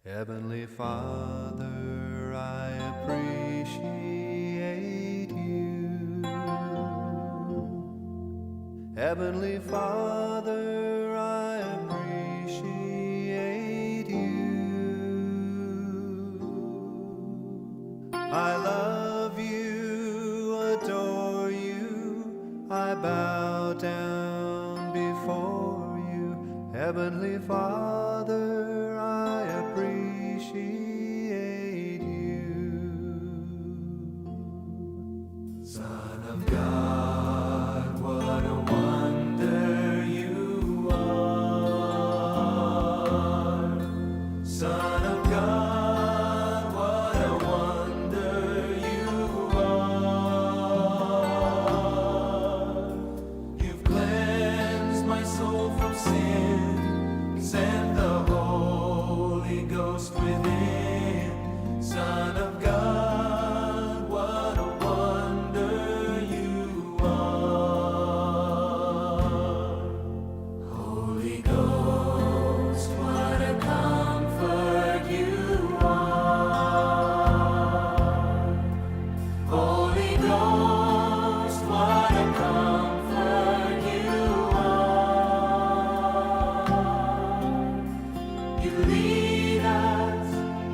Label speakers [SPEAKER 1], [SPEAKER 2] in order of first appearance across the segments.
[SPEAKER 1] Heavenly Father, I appreciate you. Heavenly Father, I appreciate you. I love you, adore you, I bow down before you. Heavenly Father, I appreciate you. Son of God, what a wonder you are. Son of God, what a wonder you are. You've cleansed my soul from sin, sent the Holy Ghost within. Son of God, what a wonder you are. Holy Ghost, what a comfort you are. Holy Ghost, what a comfort you are. You lead us,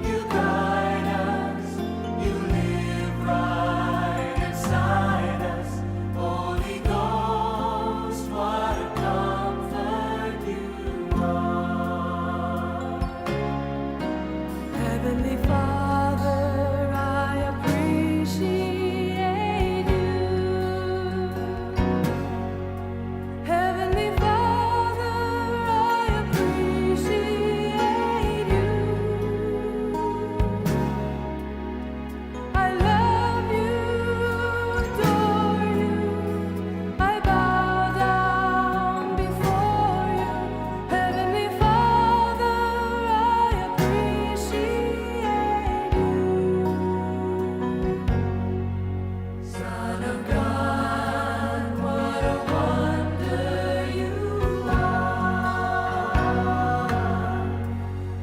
[SPEAKER 1] you guide us, you live right inside us. Holy Ghost, what a comfort you are.
[SPEAKER 2] Heavenly Father, I appreciate you. Heavenly Father, I appreciate you. I love you, adore you. I bow down before you. Heavenly Father, I appreciate you.
[SPEAKER 1] Son of God, what a wonder you are.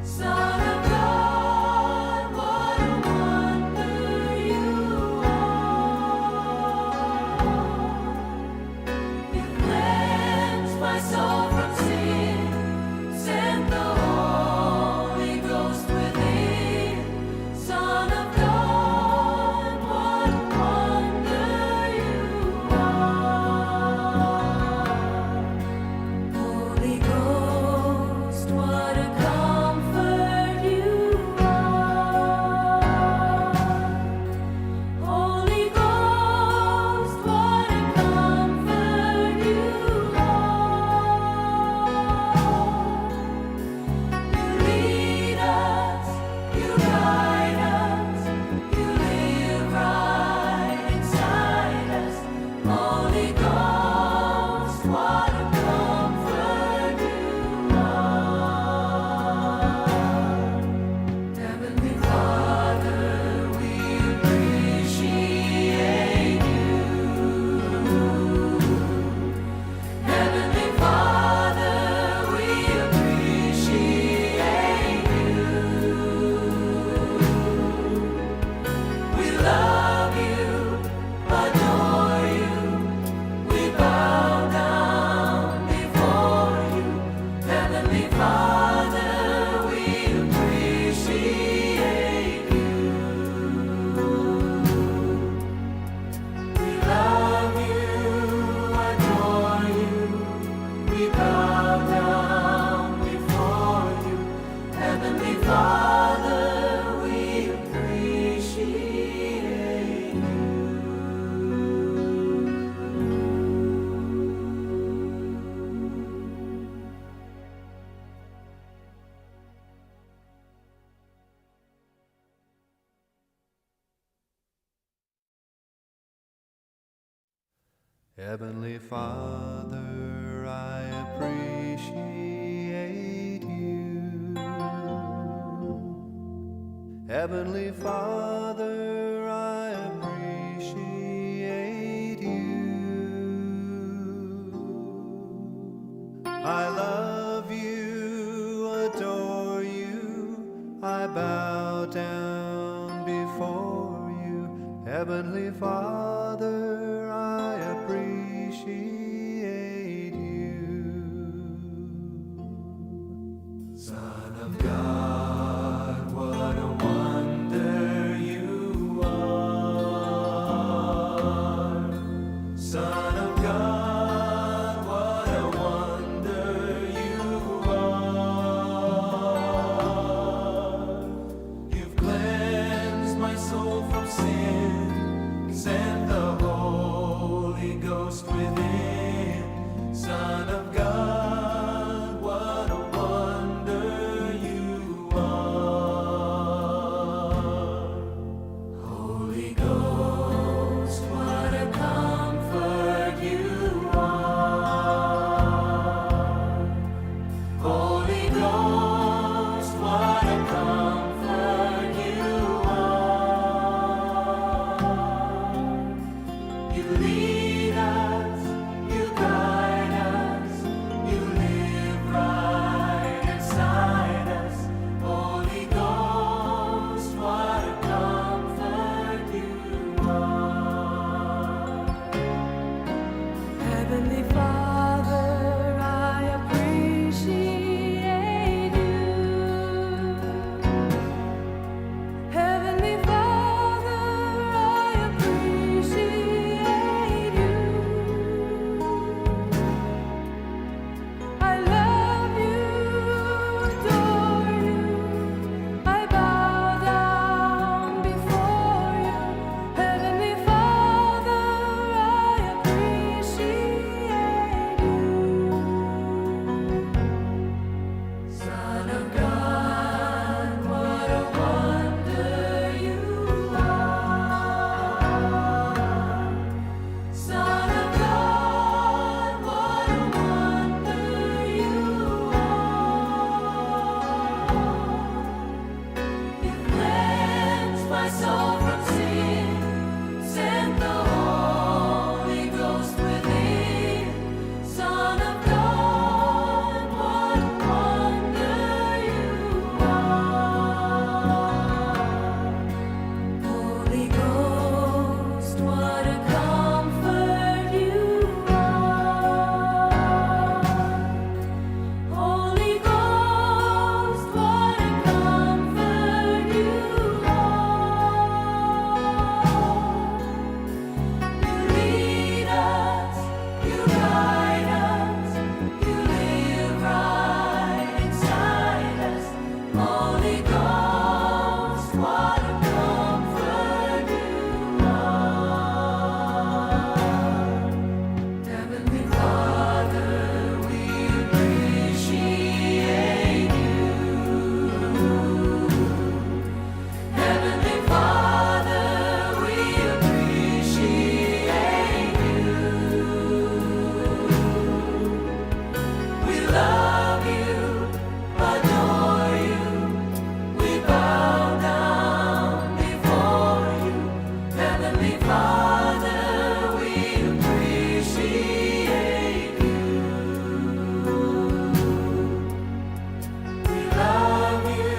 [SPEAKER 1] Son of God, what a wonder you are. You cleansed my soul from sin, sent the Holy Ghost within. Son of God, what a wonder you are.
[SPEAKER 2] Holy Ghost, what a comfort you are. Holy Ghost, what a comfort you are.
[SPEAKER 1] You lead us, you guide us, you live right inside us. Holy Ghost, what a comfort you are. Heavenly Father, we appreciate you. Heavenly Father, we appreciate you. We love you, adore you. We bow down before you. Heavenly Father, we appreciate you. We love you, adore you. We bow down before you. Heavenly Father, we appreciate you.
[SPEAKER 3] Heavenly Father, I appreciate you. Heavenly Father, I appreciate you. I love you, adore you, I Bow down before you. Heavenly Father, I appreciate you.
[SPEAKER 1] Son of God, what a wonder you are. Son of God, what a wonder you are. You've cleansed my soul from sin, sent the Holy Ghost within. Son of God, what a wonder you are. Holy Ghost, what a comfort you are. Holy Ghost, what a comfort you are. You lead us, you guide us, you live right inside us. Holy Ghost, what a comfort you are.
[SPEAKER 2] Heavenly Father, I appreciate you. Heavenly Father, I appreciate you. I love you, adore you. I bow down before you. Heavenly Father, I appreciate you.
[SPEAKER 1] Son of God, what a wonder you are. Son of God, what a wonder you are. You cleansed my soul from sin, sent the Holy Ghost within. Son of God, what a wonder you are.
[SPEAKER 2] Holy Ghost, what a comfort you are. Holy Ghost, what a comfort you are.
[SPEAKER 1] You lead us, you guide us, you live right inside us. Holy Ghost, what a comfort you are. Heavenly Father, we appreciate you. Heavenly Father, we appreciate you. We love you, adore you. We bow down before you. Heavenly Father, we appreciate you. We love you,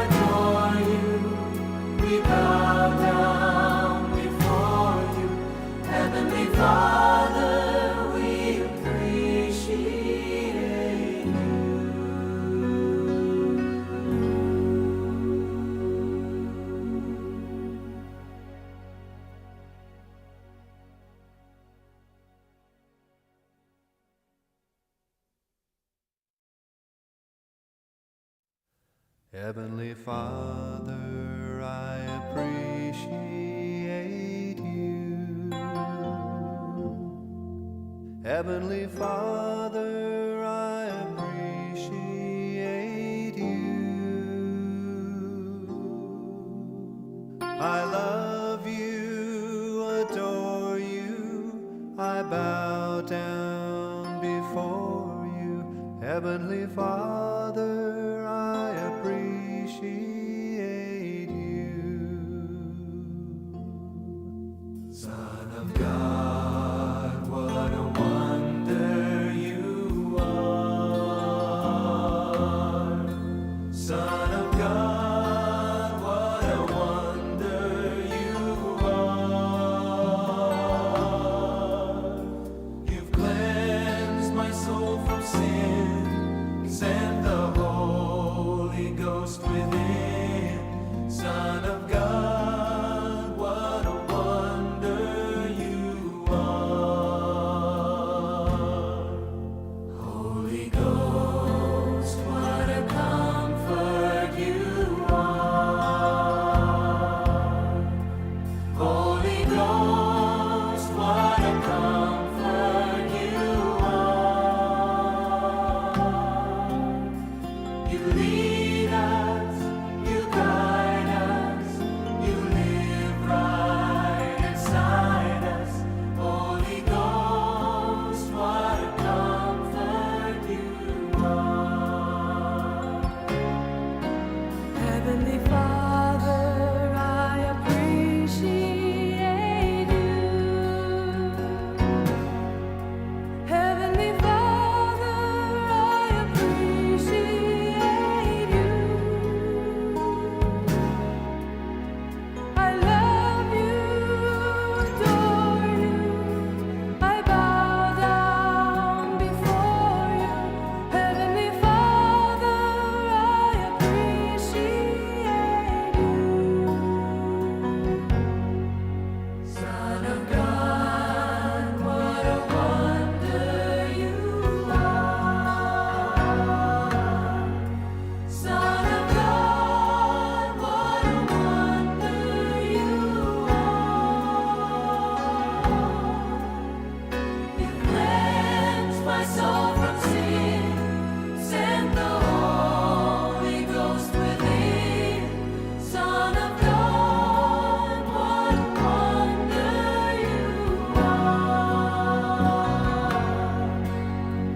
[SPEAKER 1] adore you. We bow down before you. Heavenly Father, we appreciate you.
[SPEAKER 3] Heavenly Father, I appreciate you. Heavenly Father, I appreciate you. I love you, adore you, I bow down before you. Heavenly Father, I appreciate you.
[SPEAKER 1] Son of God, what a wonder you are. Son of God,
[SPEAKER 2] My soul from sin, sent the Holy Ghost within. Son of God, what a wonder you are.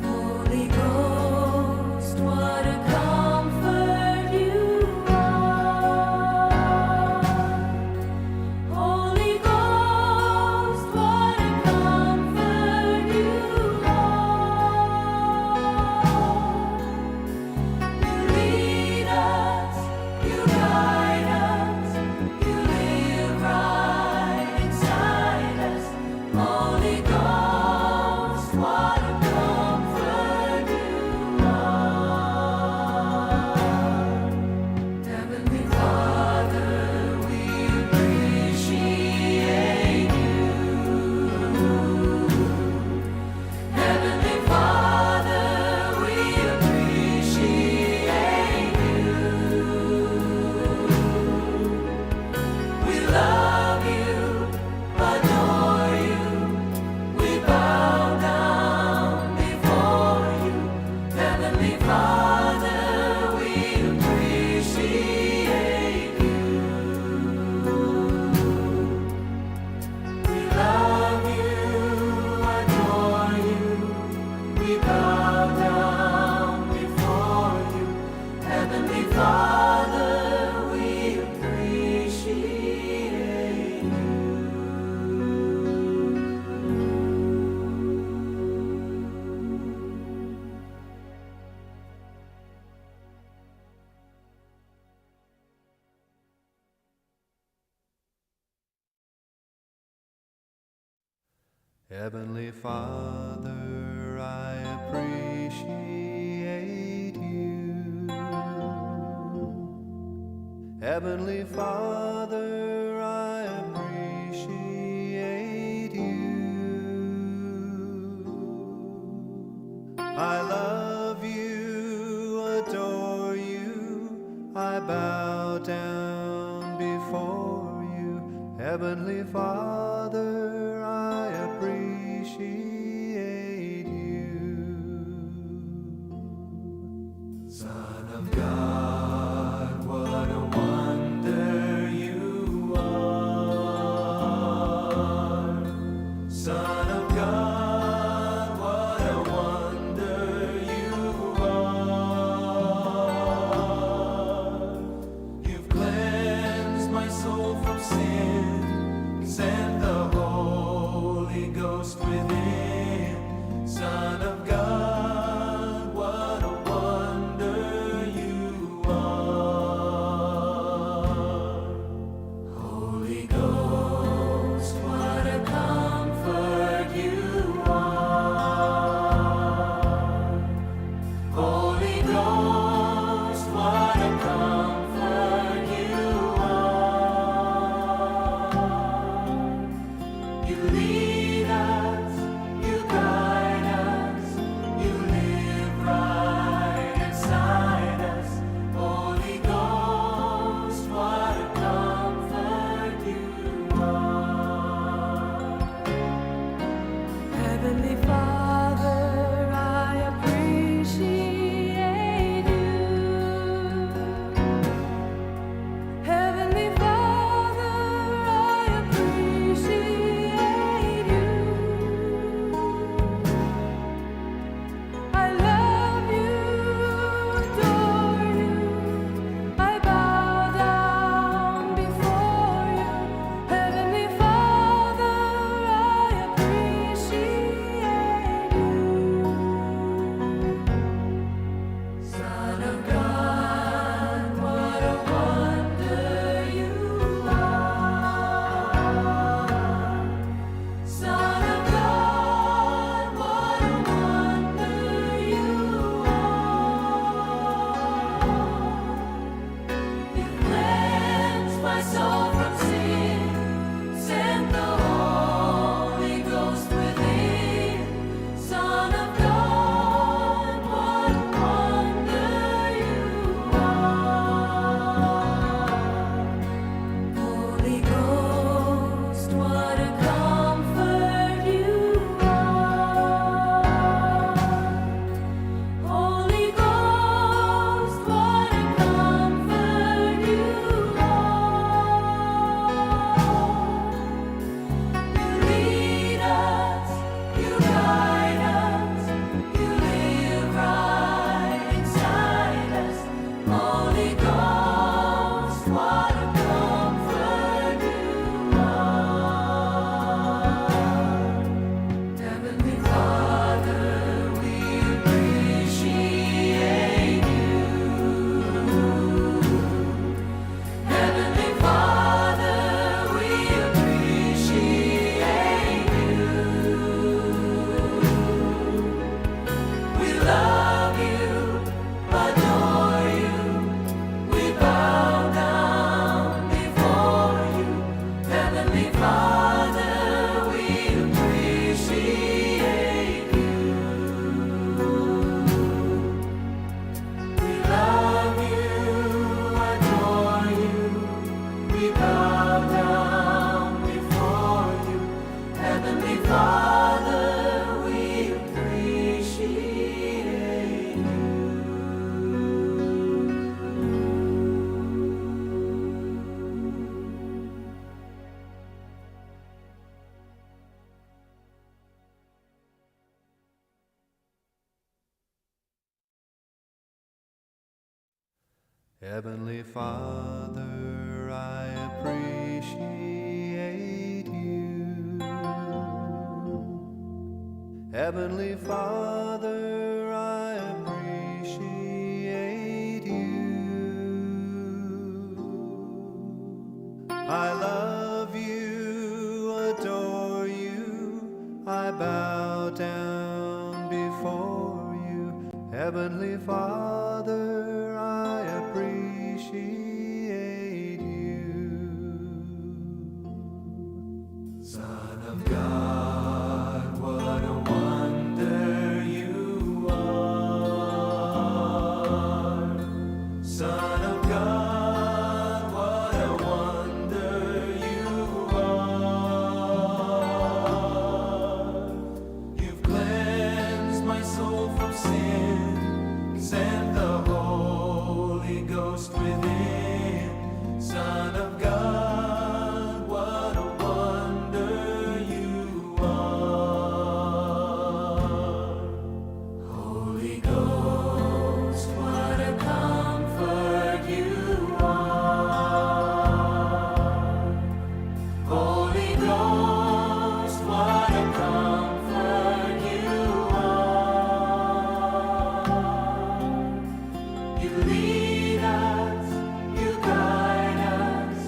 [SPEAKER 2] Holy Ghost, what a comfort you are. Holy Ghost, what a comfort you are. You lead us, you guide us, you live right inside us. Holy Ghost, what a comfort you are. Heavenly Father, we appreciate you. Heavenly Father, we appreciate you. We love you, adore you. We bow down before you. Heavenly Father, we appreciate you. We love you, adore you. We bow down before you. Heavenly Father, we appreciate you.
[SPEAKER 3] Heavenly Father, I appreciate you. Heavenly Father, I appreciate you. I love you, adore you, I bow down before you. Heavenly Father, I appreciate you.
[SPEAKER 1] Son of God, what a wonder you are. Son of God, what a wonder you are. You've cleansed my soul from sin, sent the Holy Ghost within. Son of God, what a wonder you
[SPEAKER 2] Love you, adore you. We bow down before you. Heavenly Father, we appreciate you. We love you, adore you. We bow down before you. Heavenly Father, we appreciate you.
[SPEAKER 3] Heavenly Father, I appreciate you. Heavenly Father, I appreciate you. I love you, adore you, I bow down before you. Heavenly Father, I appreciate you.
[SPEAKER 1] Son of God, what a wonder you are. Son of God, what a wonder you are. You've cleansed my soul from sin, sent the Holy Ghost within. Son of God, what a wonder you are.
[SPEAKER 2] Holy Ghost, what a comfort you are. Holy Ghost, what a comfort you are. You lead us, you guide us.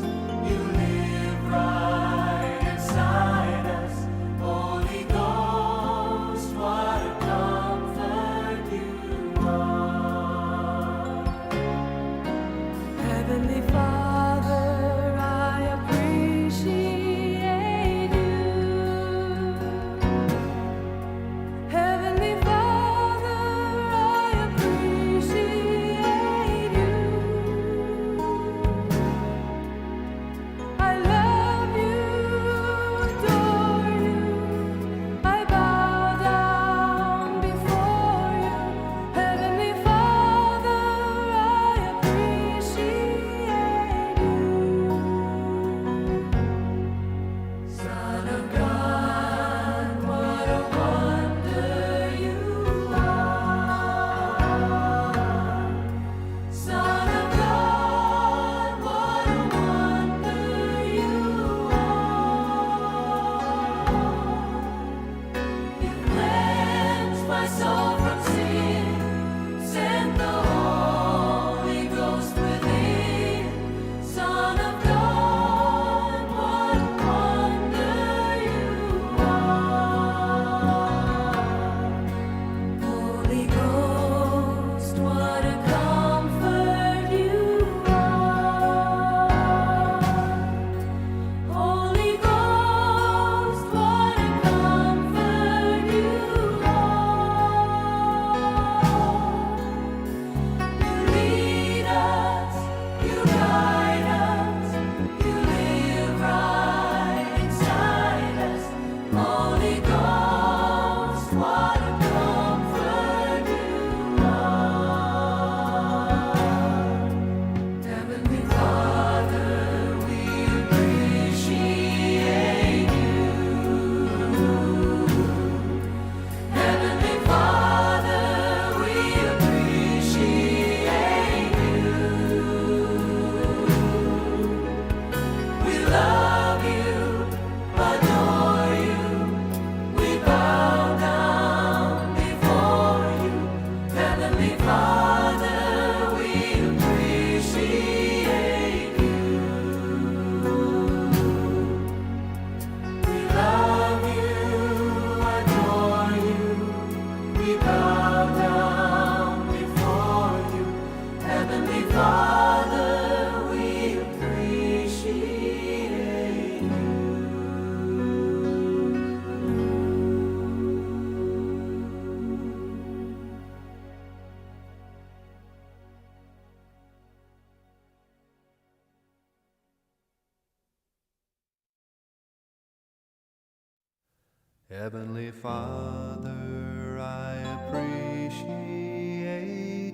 [SPEAKER 3] Heavenly Father, I appreciate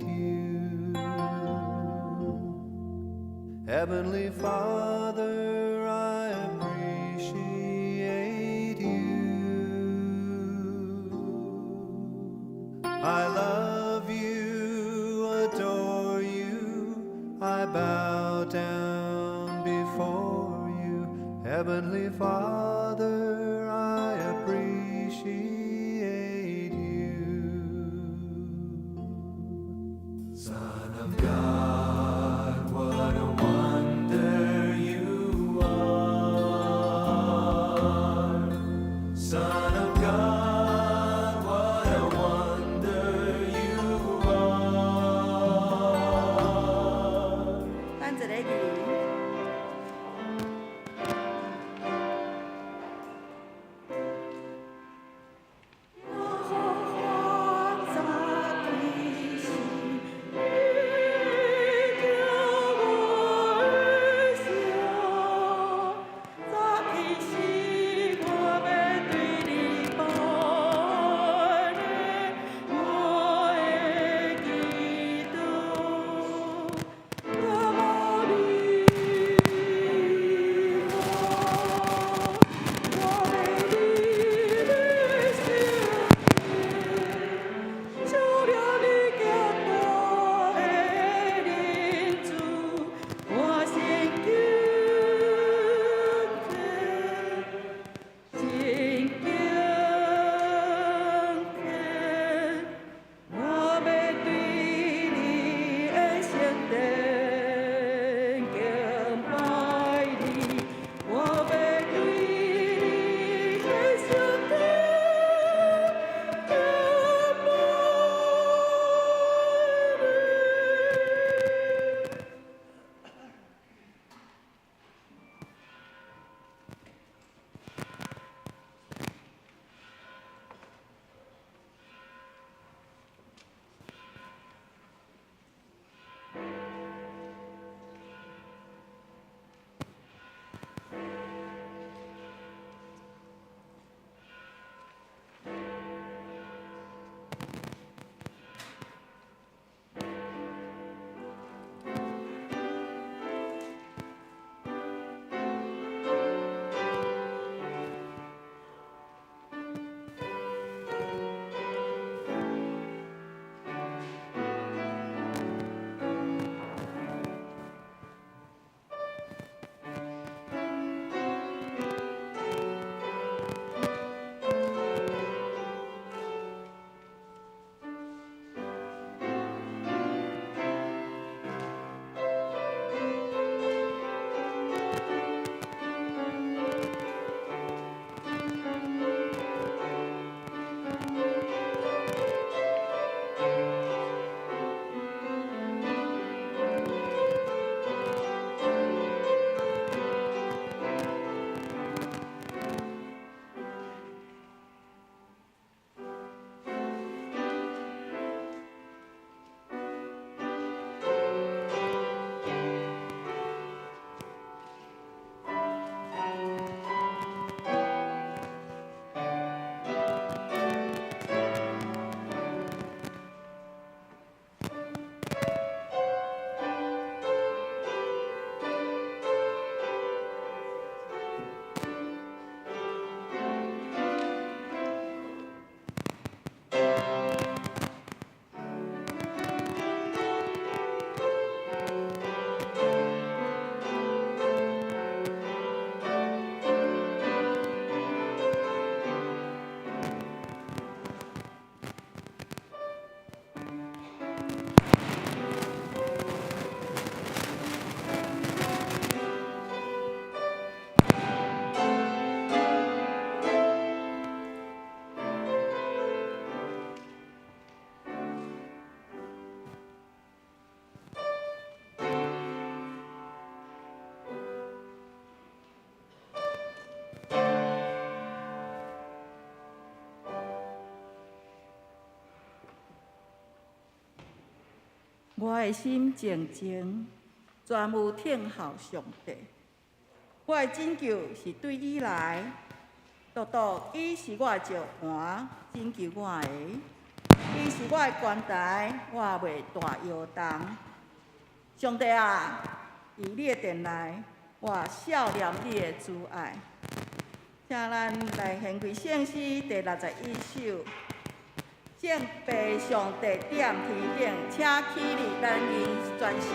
[SPEAKER 3] you. Heavenly Father, I appreciate you. I love you, adore you, I bow down before you. Heavenly Father, I appreciate you.
[SPEAKER 1] Son of God, what a wonder you are. Son of God, what a wonder you are.
[SPEAKER 4] 咱一个字。我的心靜靜，專有等候上帝。我的拯救是對伊來。獨獨伊是我的石磐，拯救我的。伊是我的關台，我袂大搖動。上帝啊，佇你的殿內，我數念你的慈愛。請咱來獻歸聖詩第61首。聖父上帝踮天頂，請起立，咱吟全首。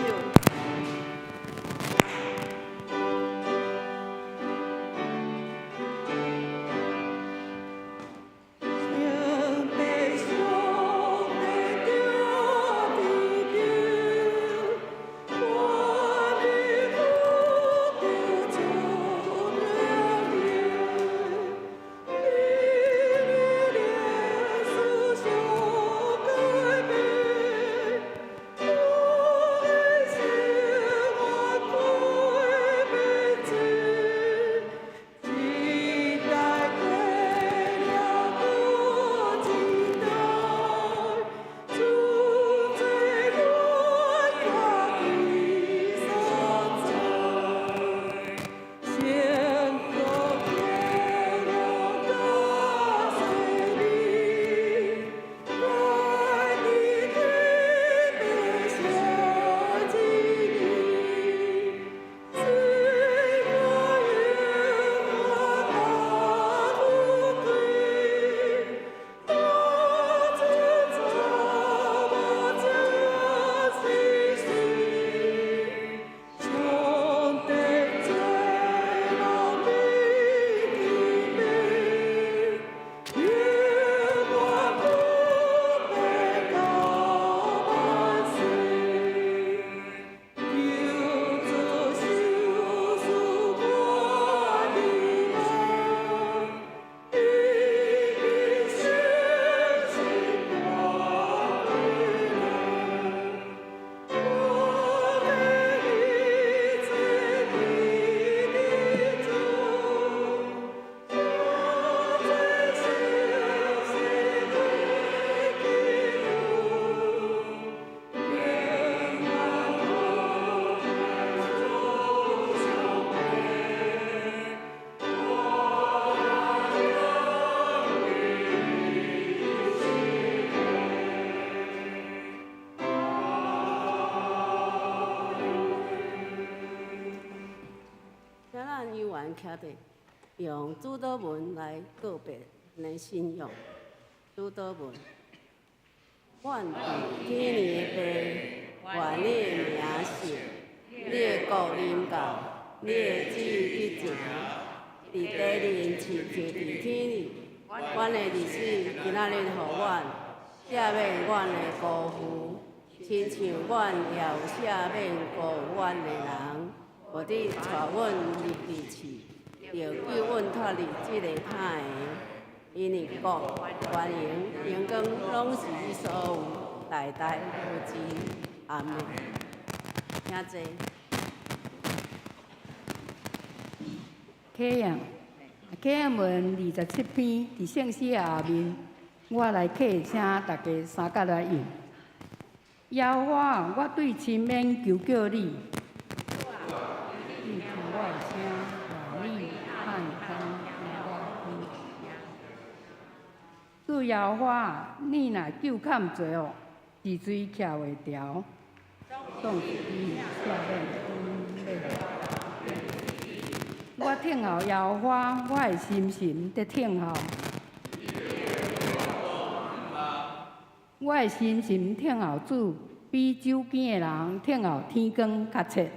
[SPEAKER 5] 徛佇用主禱文來告別咱的信仰。主禱文，阮佇天的父，願你的名聖，你的國臨到，你的旨意去成，佇地面親像佇天裡。阮的日子今仔日予阮，赦免阮的辜負，親像阮也有赦免辜負阮的人，無得帶阮入去試，著救阮脫離這个歹的。因為國、權榮、榮光，攏是你所有，代代無盡。阿們。請坐。
[SPEAKER 6] 啟應，啟應文27篇，佇聖詩的後面，我來啟，請大家三角來應。耶和華，我對深淵求叫你，你聽我的聲，願你漢風聽我聲。主耶和華，你若救崁罪惡，是罪徛袂牢，總是伊赦免阮的。我等候耶和華，我的心神伫等候。我的心神等候主，比酒見的人等候天光較切。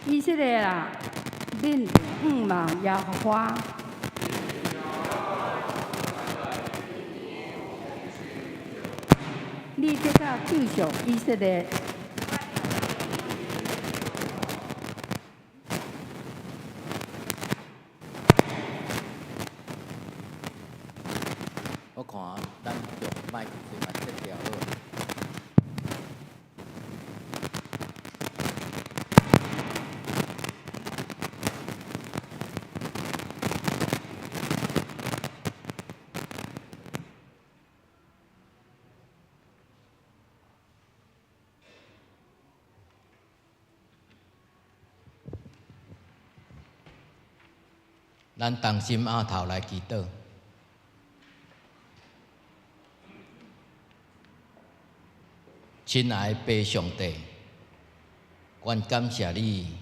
[SPEAKER 6] 以色列啊，恁仰望耶和華。你的確救贖以色列。
[SPEAKER 7] 我看咱用麥克風來設調好。咱同心徼頭來祈禱。親愛的父上帝，阮感謝你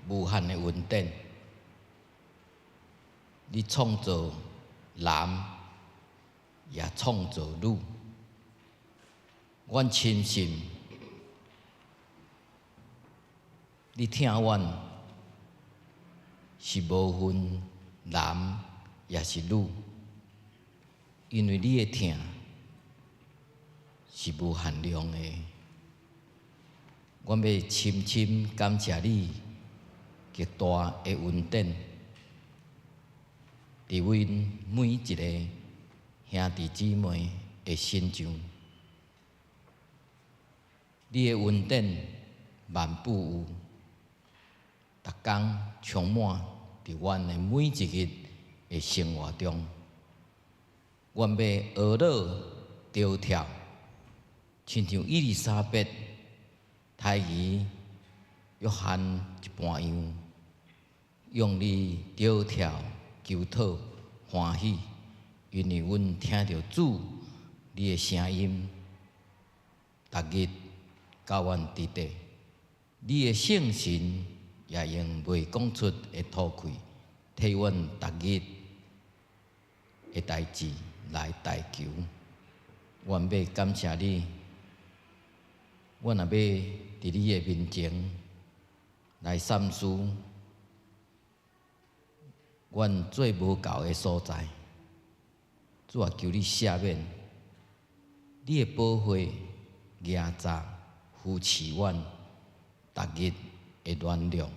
[SPEAKER 7] 無限的恩典。你創造男，也創造女。阮深信，你疼阮是無分男抑是女，因為你的疼是無限量的。阮欲深深感謝你極大的恩典，佇阮每一个兄弟姊妹的身上。你的恩典萬不有，逐工充滿佇阮的每一日的生活中。阮欲學樂跳跳，親像伊麗莎白胎兒約翰一般樣，用你跳跳求討歡喜，因為阮聽著主你的聲音，逐日佮阮佇佇，你的聖神也用袂講出的吐氣，替阮逐日的代誌來代求。阮欲感謝你，阮若欲佇你的面前來三思，阮最無夠的所在，主啊，求你赦免，你的寶血夯鑿扶持阮逐日的軟弱。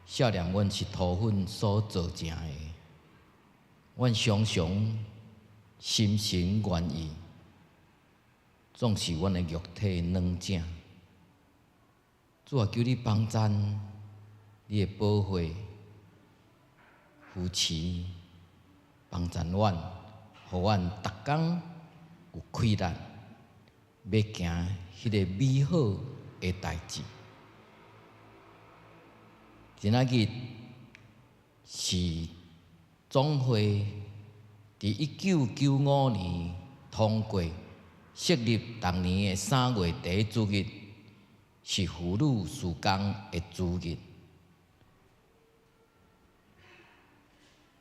[SPEAKER 7] 少年，阮是土粉所造成的，阮常常心神願意，總是阮的肉體軟正。主啊，求你幫贊你的寶血扶持，幫贊阮，予阮逐工有氣力，欲行彼个美好的代誌。今仔日是總會佇1995年通過設立逐年的3月第一主日，是婦女事工的主日。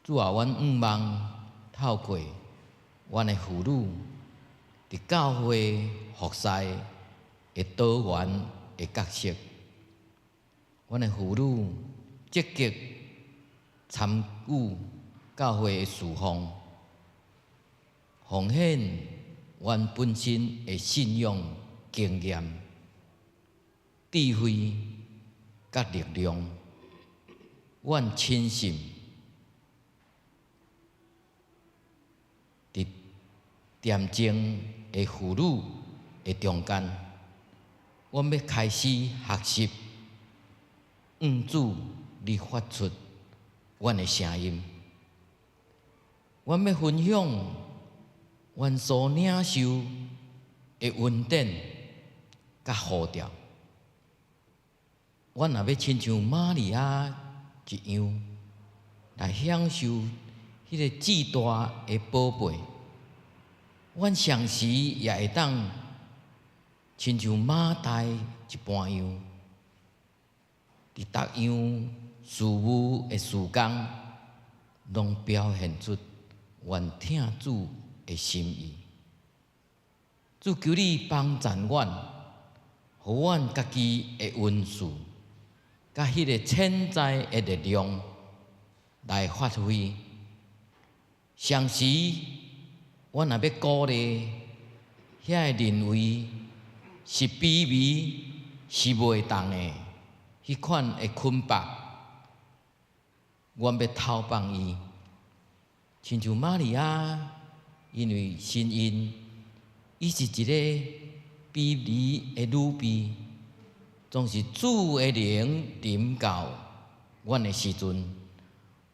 [SPEAKER 7] 主啊，阮向望透過阮的婦女佇教會服侍的多元的角色，阮的婦女積極參與教會的事奉，奉獻阮本身的信仰經驗、智慧佮力量。阮深信，佇恬靜的婦女的中間，阮欲開始學習，向主你發出阮的聲音。阮欲分享阮所領受的恩典佮呼召。阮若欲親像瑪利亞一樣，來享受彼个至大的寶貝。阮同時也會當親像馬大一般樣，佇逐樣事務的事工，攏表現出阮疼主的心意。主求你幫贊阮，予阮家己的恩賜，佮彼个潛在的力量來發揮。同時，阮若欲鼓勵遐个認為是卑微、是袂當的彼款的捆綁，阮欲投放伊，親像瑪利亞，因為身孕，伊是一個卑微的女婢，總是主的靈臨到阮的時陣，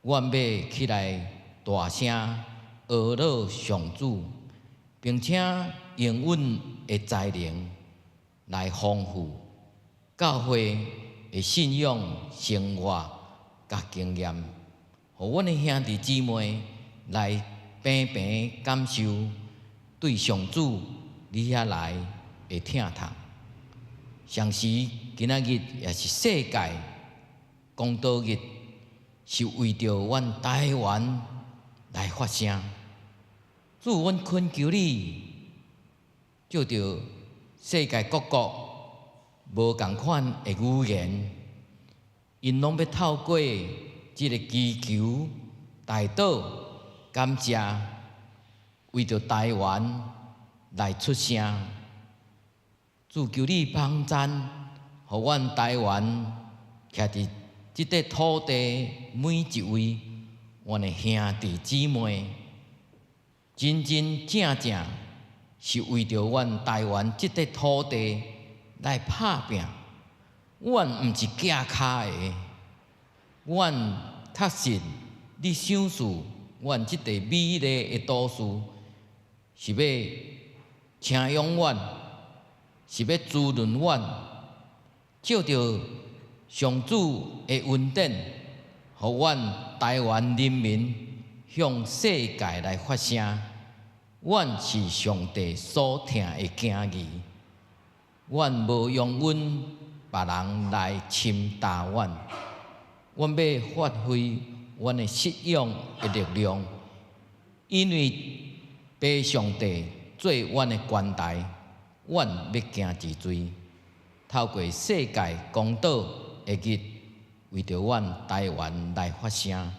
[SPEAKER 7] 阮欲起來大聲阿樂上主，並且用阮的才能來豐富教會的信仰生活佮經驗。予阮的兄弟姊妹來平平感受對上主你遐來的疼痛。同時，今仔日也是世界公道日，是為著阮台灣來發聲。主，阮懇求你，借著世界各國無仝款的語言，𪜶攏欲透過這个祈求、代禱、感謝，為著台灣來出聲。主，求你幫贊，予阮台灣徛佇這塊土地每一位阮的兄弟姊妹，真真正正是為著阮台灣這塊土地來拍拚。阮毋是行跤的，阮確信你賞賜阮這塊美麗的都市，是欲請養阮，是欲滋潤阮，借著上主的恩典，予阮台灣人民向世界來發聲。阮是上帝所疼的囝兒，阮無容允別人來侵踏阮。阮欲發揮阮的信仰的力量，因為父上帝做阮的關台，阮欲行一追，透過世界公道的日，為著阮台灣來發聲。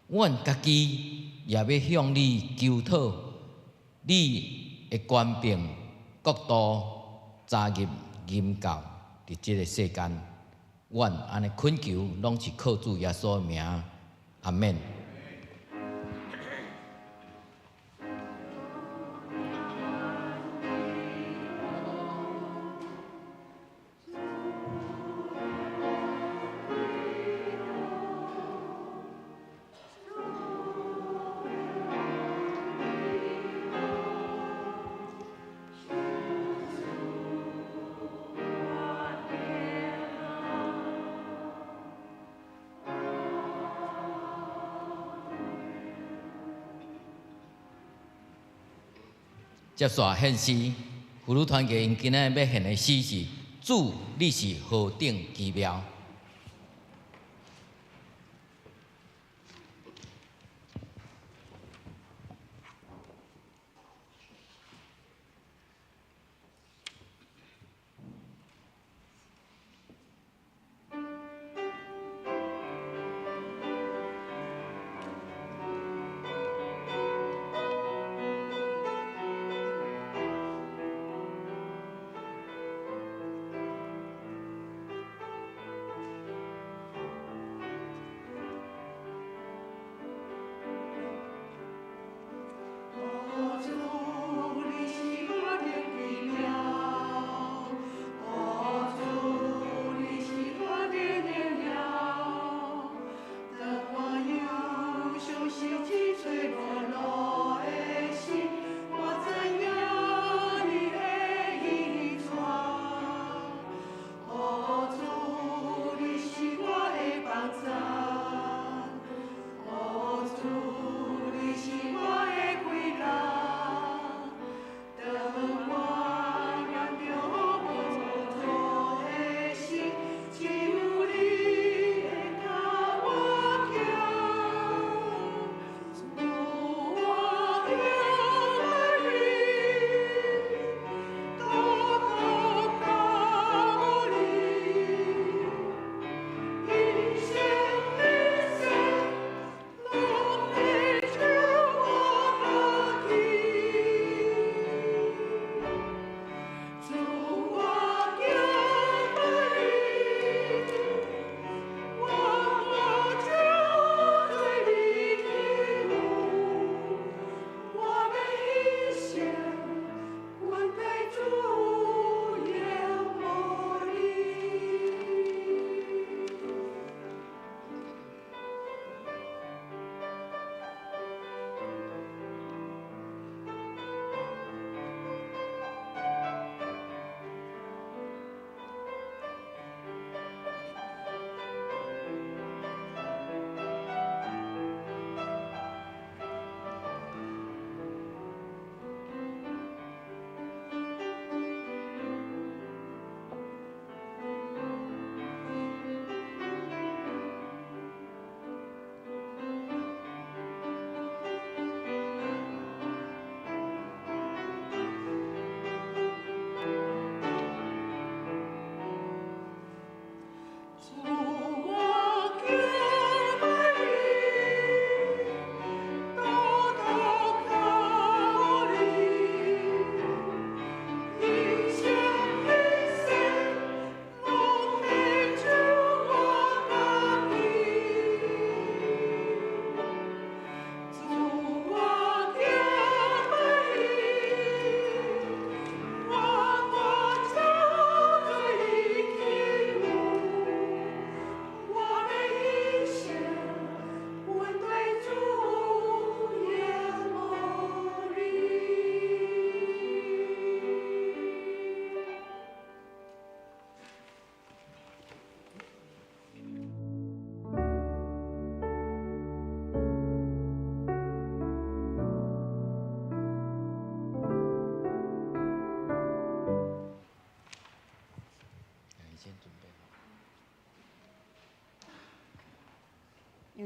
[SPEAKER 7] 阮家己也欲向你求討，你的權柄國度早日臨到佇這个世間。阮按呢懇求，攏是靠主耶穌的名，阿們。接續獻詩，婦女團契𪜶今仔日欲獻的詩是：主，你是何等奇妙。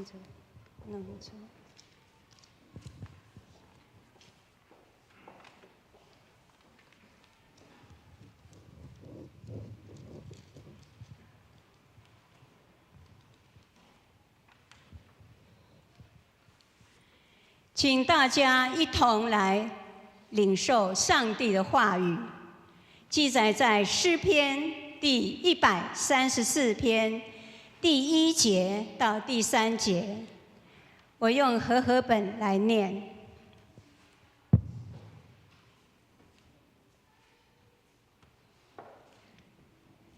[SPEAKER 8] 变成两组。请大家一同来领受上帝的话语，记载在诗篇第134篇第一节到第三节。我用和合本来念。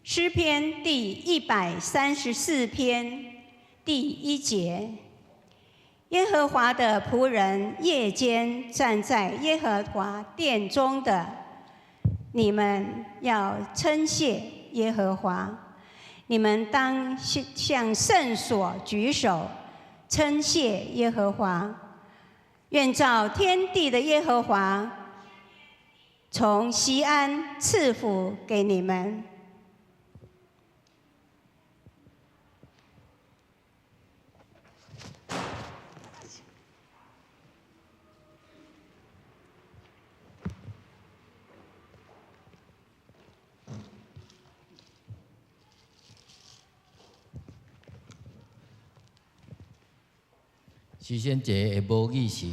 [SPEAKER 8] 诗篇第134篇第一节。耶和华的仆人夜间站在耶和华殿中的，你们要称谢耶和华。你们当向圣所举手，称谢耶和华。愿造天地的耶和华从锡安赐福给你们。
[SPEAKER 7] 徐仙姐的母语是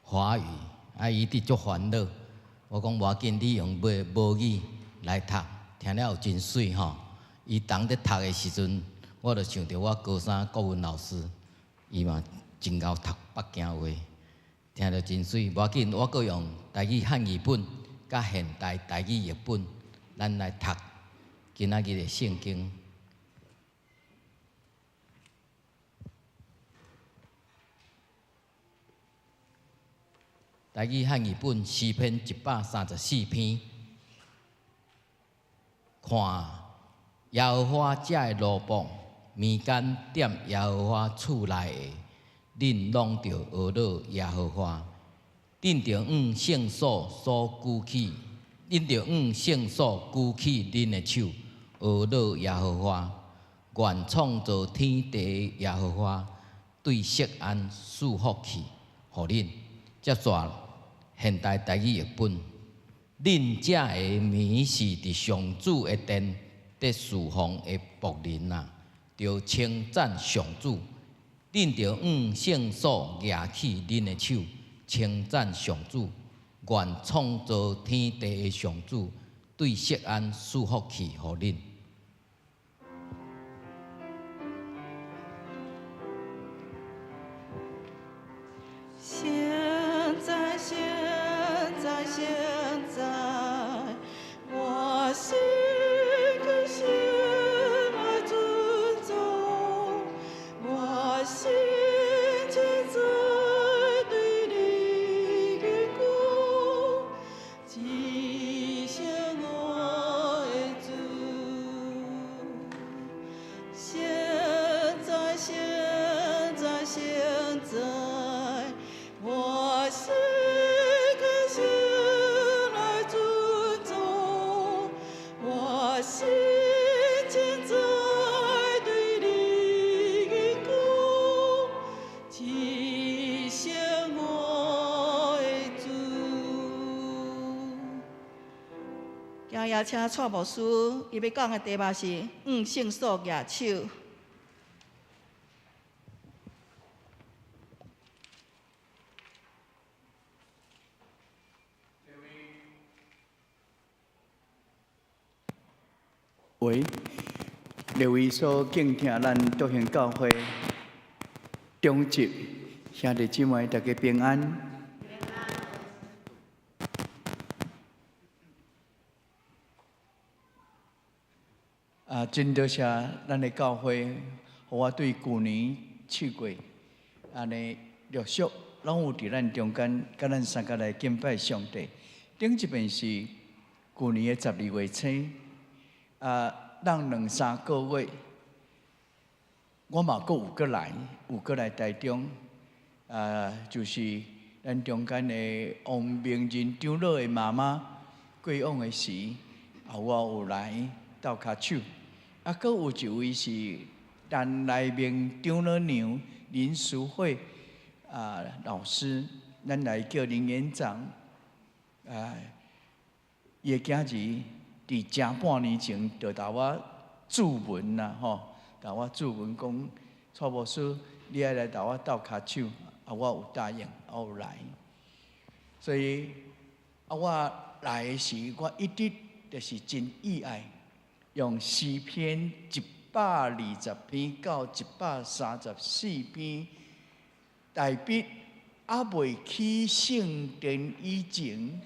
[SPEAKER 7] 华语，啊，伊直足烦恼。我讲无要紧，你用母母语来读，听了有真媠吼。伊当咧读的时阵，我就想著我高三国文老师，伊嘛真𠢕读北京话，听著真媠。无要紧，我阁用台语汉语本佮现代台语译本，咱来读今仔日的圣经。台语汉语本诗篇134篇，看耶和华这的奴仆，眠间踮耶和华厝内的，恁拢著学乐耶和华。恁著向圣所所举起，恁著向圣所举起恁的手，学乐耶和华。愿创造天地的耶和华对锡安赐福气，予恁。接续现代台语译本，恁这个眠是伫上主的殿，伫侍奉的仆人啊，著称赞上主。恁著向圣所举起恁的手，称赞上主。愿创造天地的上主对锡安赐福气予恁。
[SPEAKER 4] 现在，现在，现在，我心更新爱尊重，我心坚在对你的光，只羡我的主。现在，现在，现在。我心甘心来尊重，我心坚在对你的光，只羡我的主。今日请蔡牧师，伊欲讲的题目是向圣所举手。
[SPEAKER 9] 喂，列位所敬听咱德行教会长执兄弟姊妹，大家平安。啊，真多谢咱的教会，予我对旧年7月，按呢陆续拢有伫咱中间，佮咱三个来敬拜上帝。顶一遍是旧年的12月初。啊，咱两三个月，我嘛阁有阁来，有阁来台中，啊，就是咱中间的王明仁长老的妈妈过往的时，啊，我有来斗跤手。啊，阁有一位是陈来明长老娘林淑慧啊老师，咱來叫林園長啊，伊的囝兒佇正半年前就共我注文啦吼，共我注文講，蔡牧師，你愛來共我鬥跤手，啊，我有答應，我有來。所以啊，我來的時，我一直就是真意愛，用詩篇120篇到134篇，大衛猶未起聖殿以前，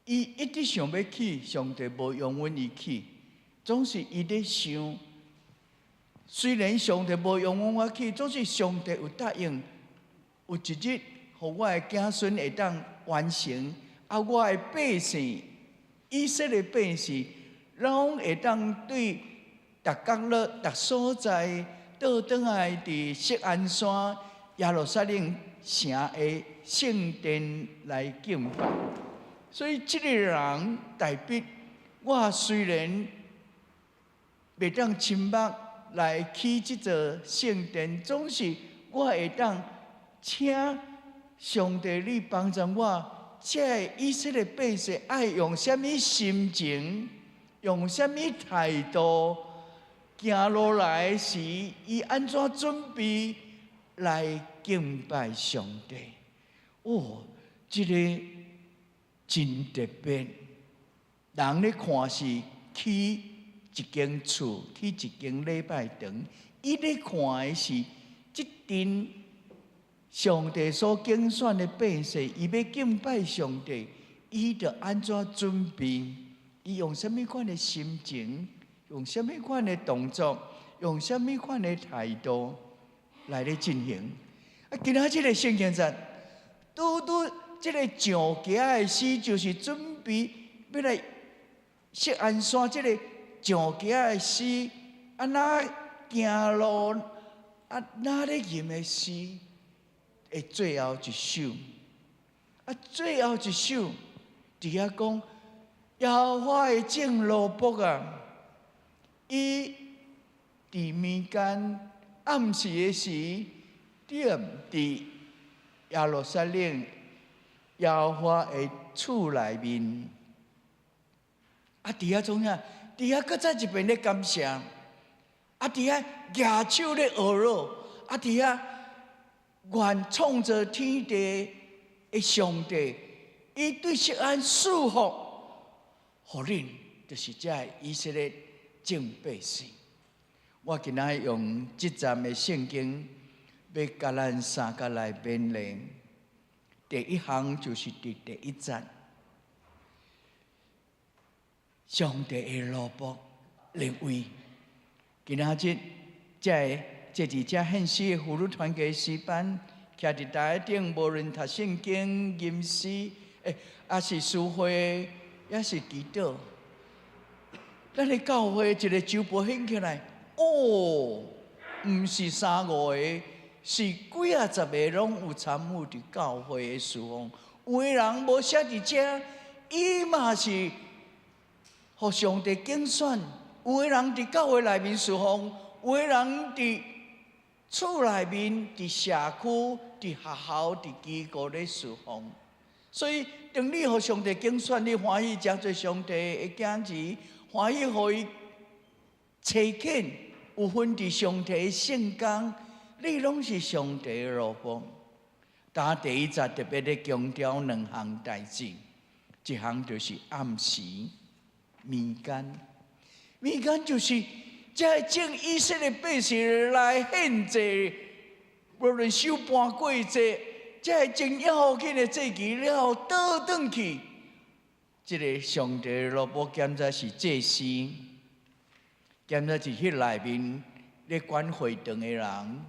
[SPEAKER 9] 伊一直想欲起，上帝無容允伊起，總是伊咧想。雖然上帝無容允我起，總是上帝有答應，有一日，予我的子孫會當完成，啊，我的百姓，以色列百姓，攏會當對逐角落、逐所在，倒轉來佇錫安山耶路撒冷城的聖殿來敬拜。所以，這個人大衛，我雖然袂當親目來起這座聖殿，總是我會當請上帝你幫助我，這个以色列百姓愛用啥物心情，用啥物態度行路來時，伊按怎準備來敬拜上帝？哦，這个真特別。人咧看是起一間厝，起一間禮拜堂，伊咧看的是這陣上帝所揀選的百姓，伊欲敬拜上帝，伊著按怎準備？伊用啥物款的心情，用啥物款的動作，用啥物款的態度來咧進行？啊，今仔這个聖經節，拄拄這个上行的詩，就是準備欲來錫安山這个上行的詩，按怎行路，啊，哪咧吟的詩？的最後一首，啊，最後一首，佇遐講，耶和華的眾奴僕啊，伊佇暝間暗時的時，踮佇耶路撒冷耶和華的厝內面，啊，佇遐創啥？佇遐閣再一遍咧感謝，啊，佇遐舉手咧呵咾，啊，佇遐。願創造天地的上帝，伊對錫安賜福，予恁，就是這个以色列眾百姓。我今仔用這節的聖經，欲共咱三個來勉勵。第一項就是佇第一節，上帝的奴僕利未，今仔日這个。這佇遮獻詩的婦女團契詩班，徛佇台頂，無論讀聖經、吟詩，欸，抑是詩會，抑是祈禱。咱的教會一个周報掀起來，哦，毋是三五個，是幾仔十个攏有參與佇教會的事奉。有的人無寫佇遮，伊嘛是予上帝揀選。有的人佇教會內面事奉，有的人佇厝內面、佇社區、佇學校、佇機構咧事奉。所以，當你予上帝揀選，你歡喜成做上帝的囝兒，歡喜予伊差遣，有份佇上帝的聖工，你攏是上帝的奴僕。但第一節特別咧強調兩項代誌，一項就是暗時、暝間，暝間就是這个眾以色列百姓來獻祭，無論守盤過節，這个真要緊的祭期了後，倒轉去，這个上帝的奴僕兼在是祭司，兼在是彼內面咧管會堂的人。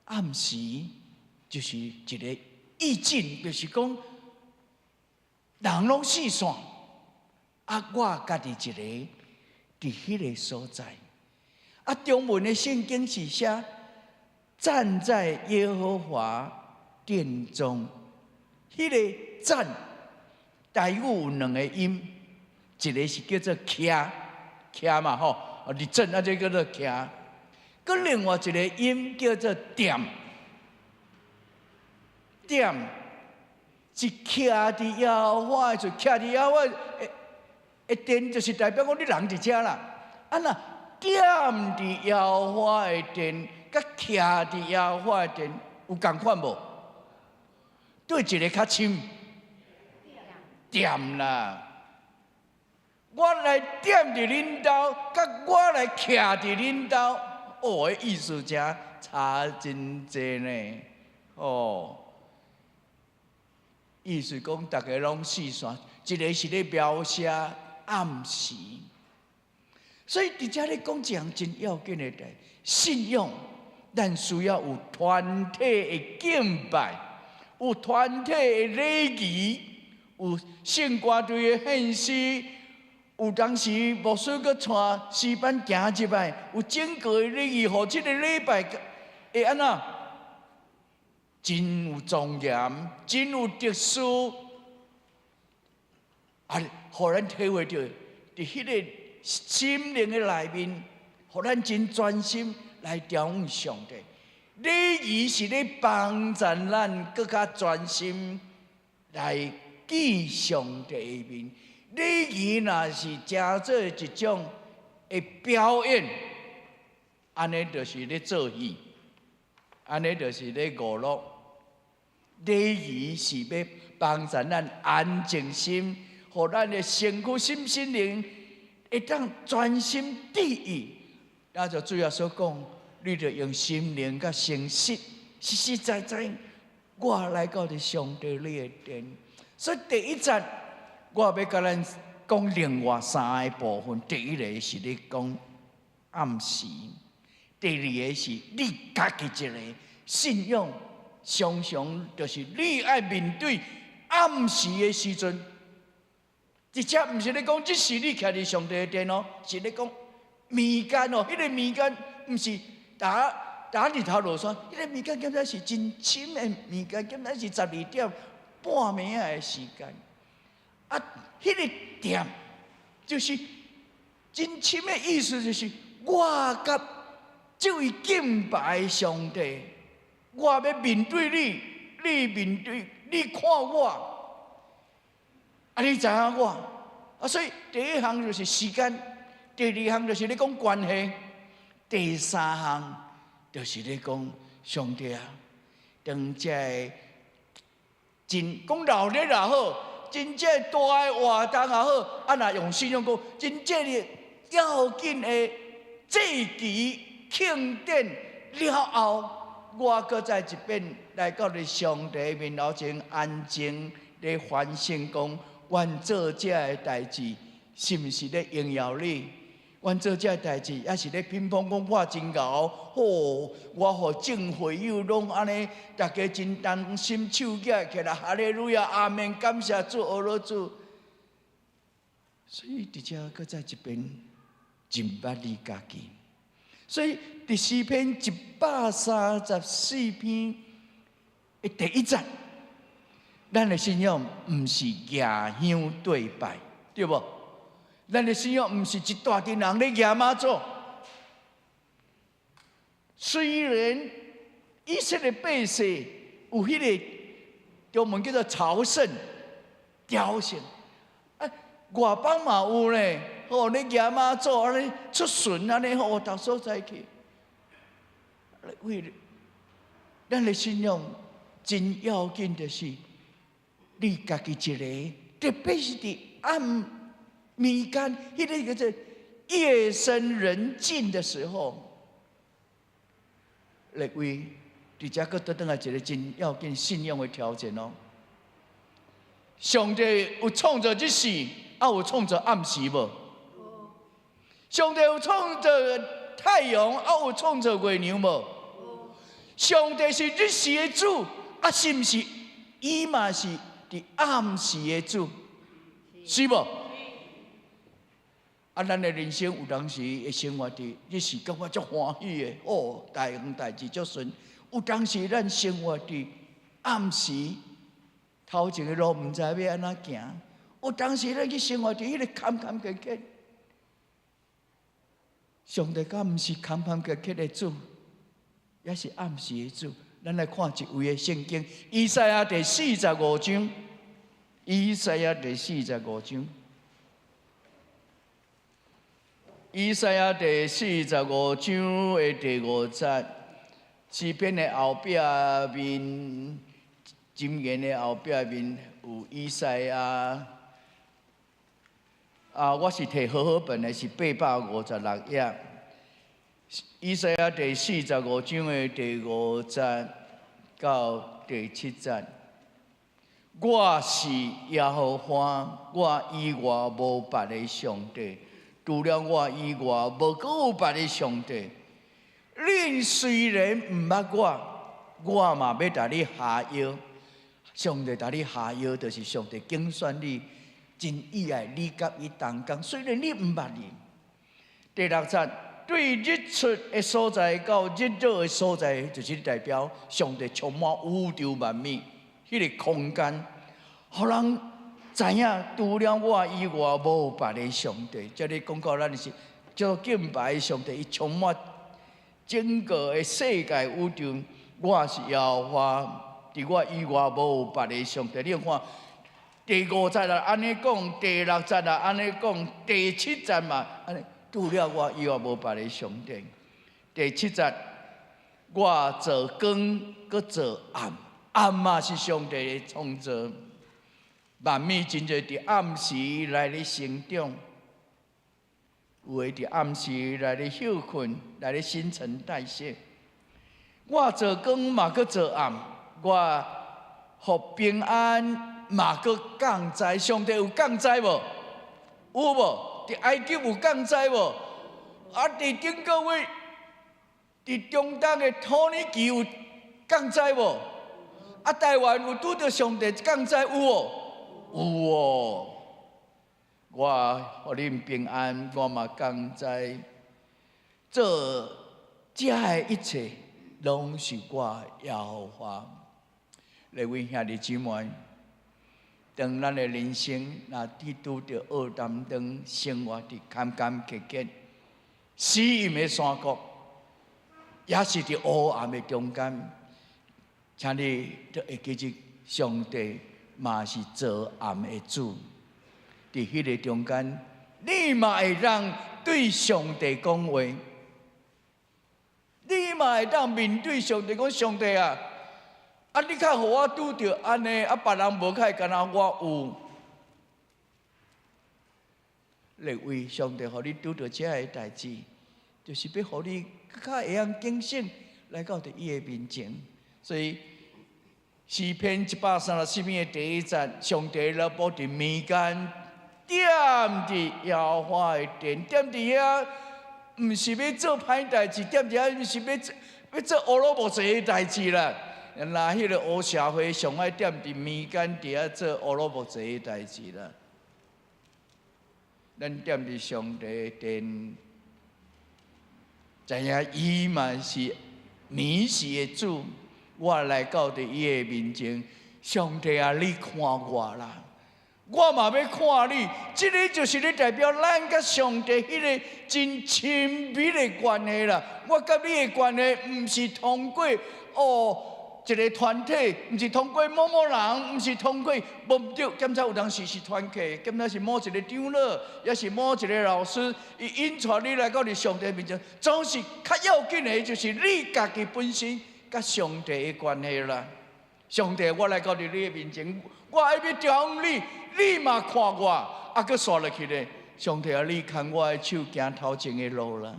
[SPEAKER 9] 暗時就是一个意境，就是講人攏四散，啊，我家己一个佇彼个所在。啊，中文的聖經是寫站在耶和華殿中，彼个站台語有兩个音，一个是叫做徛，徛嘛吼，啊，立正啊，這叫做徛。閣另外一個音叫做踮，踮是徛佇耶和華的時，徛佇耶和華的殿，就是代表講你人佇遮啦。啊若踮佇耶和華的殿，佮徛佇耶和華的殿有仝款無？佗一个較深？踮啦！我來踮佇恁兜，佮我來徛佇恁兜，哦，彼意思誠差真濟呢。哦，意思講逐家攏四散，一个是咧描寫暗時，所以佇遮咧講一項真要緊的代，信仰，咱需要有團體的敬拜，有團體的禮儀，有聖歌隊的獻詩，有當時牧師閣帶詩班行入來，有整個的禮儀，予這個禮拜會按怎？真有莊嚴，真有特殊，啊，予咱體會著，佇彼個心靈的內面，予咱真專心來瞻仰上帝。禮儀是咧幫助咱閣較專心來見上帝的面。禮儀若是成做一種的表演，按呢就是咧做戲，按呢就是咧娛樂。禮儀是欲幫助咱安靜心，予咱的身軀、心、心靈會當專心致意。那就主耶穌講，你著用心靈佮誠實，實實在在，我來到佇上帝你的殿。所以第一節，我欲共咱講另外三个部分。第一个是咧講暗時，第二个是你家己一个信仰，常常就是你愛面對暗時的時陣。這遮毋是咧講，這時你徛佇上帝的殿哦，是咧講暝間哦，彼個暝間毋是打打日頭落山，彼個暝間敢若是真深的暝間，敢若是12點半暝仔的時間。啊，彼個踮就是真深的意思，就是我佮這位敬拜上帝，我欲面對你，你面對你看我，啊，你知影我，啊，所以第一項就是時間，第二項就是咧講關係，第三項就是咧講上帝啊，當這个真講鬧熱也好，真正大的活動也好，啊，若用信仰講，真正的要緊的祭期慶典了後，我閣再一遍來到你上帝面頭前安靜咧反省講，阮做這个代誌是毋是咧榮耀你？阮做這个代誌抑是咧評論講我真𠢕，吼，我予眾會友攏按呢，逐家真同心手舉起來，哈利路亞，阿門，感謝主，阿羅主。所以佇遮閣再一遍認捌你家己。所以佇詩篇134篇的第一節，咱的信仰毋是舉香對拜，對無？咱的信仰毋是一大群人咧蜈媽祖。雖然以色列百姓有彼個中文叫做朝聖、朝聖，啊，外邦嘛有呢，吼咧蜈媽祖按呢出巡按呢，吼逐所在去。為了咱的信仰真要緊，就是你家己一个，特別是佇暗暝間，彼个叫做夜深人靜的時候，列位，佇遮閣倒轉來一个真要緊信仰的條件哦。上帝有創造日時，啊有創造暗時無？上帝有創造太陽，啊有創造月亮無？上帝是日時的主，啊是毋是？伊嘛是佇暗時的主，是無？啊，咱的人生有當時會生活佇日時，感覺足歡喜的，哦，大項代誌足順。有當時咱生活佇暗時，頭前的路毋知欲按怎行。有當時咱去生活佇彼个坎坎坷坷。上帝敢毋是空空結結的主，也是暗時的主。咱來看一位的聖經，以賽亞第四十五章，以賽亞第四十五章，以賽亞第四十五章的第五節，詩篇的後壁面，箴言的後壁面有以賽亞。啊，我是提和合本的，是856頁。以賽亞第四十五章的第五節到第七節，我是耶和華，我以外無別的上帝，除了我以外，無閣有別的上帝。恁雖然毋捌我，我嘛欲共你合約。上帝共你合約，就是上帝揀選你，真意愛你佮伊同工。雖然你毋捌伊。第六節，對日出的所在到日落的所在，就是代表上帝充滿宇宙萬物彼個空間，予人知影除了我以外無別的上帝。這裡講到咱是叫做敬拜上帝，伊充滿整個的世界宇宙。我是耶和華，佇我以外無別的上帝。你看第五節啊，按呢講；第六節啊，按呢講；第七節嘛，按呢。除了我以外無別的上帝。第七節，我造光，閣造暗，暗嘛是上帝的創造。萬物真濟佇暗時來咧成長，有的佇暗時來咧歇睏，來咧新陳代謝。我造光嘛，閣造暗，我予平安嘛，閣降災。上帝有降災無？有無？佇埃及有降災無？啊，佇頂個月，佇中東的土耳其有降災無？啊，台灣有拄著上帝降災有無？有哦。我予恁平安，我嘛降災，做這的一切，攏是我耶和華。各位兄弟姊妹，當咱的人生若去拄著惡擔當，生活佇坎坎坷坷、死蔭的山谷，也是佇黑暗的中間，請你著會記得，上帝嘛是造暗的主。佇彼个中間，你嘛會當對上帝講話，你嘛會當面對上帝講：上帝啊！啊！你較予我拄著按呢，啊，別人無較會，干焦我有。列位，上帝予你拄著這个代誌，就是欲予你較會曉警醒，來到佇伊的面前。所以詩篇134篇的第一節，上帝的奴僕佇暝間點佇耶和華的殿，點佇遐，毋是欲做歹代誌，點佇遐毋是欲做欲做烏魯木齊的代誌啦。若彼個黑社會上愛點佇暝間佇遐做烏魯木齊的代誌啦。咱點佇上帝的殿，知影伊嘛是暝時的主，我來到佇伊的面前，上帝啊，你看我啦，我嘛欲看你，這个就是咧代表咱佮上帝彼个真親密的關係啦。我佮你的關係，毋是通過哦。一个團體，毋是通過某某人，毋是通過，無毋對。檢查有當時是團契，檢查是某一個長老，抑是某一个老師，伊引帶你來到佇上帝面前，總是較要緊的，就是你家己本身佮上帝的關係啦。上帝，我來到佇你的面前，我愛欲調你，你嘛看我，啊，閣煞落去咧。上帝啊，你牽我的手行頭前的路啦。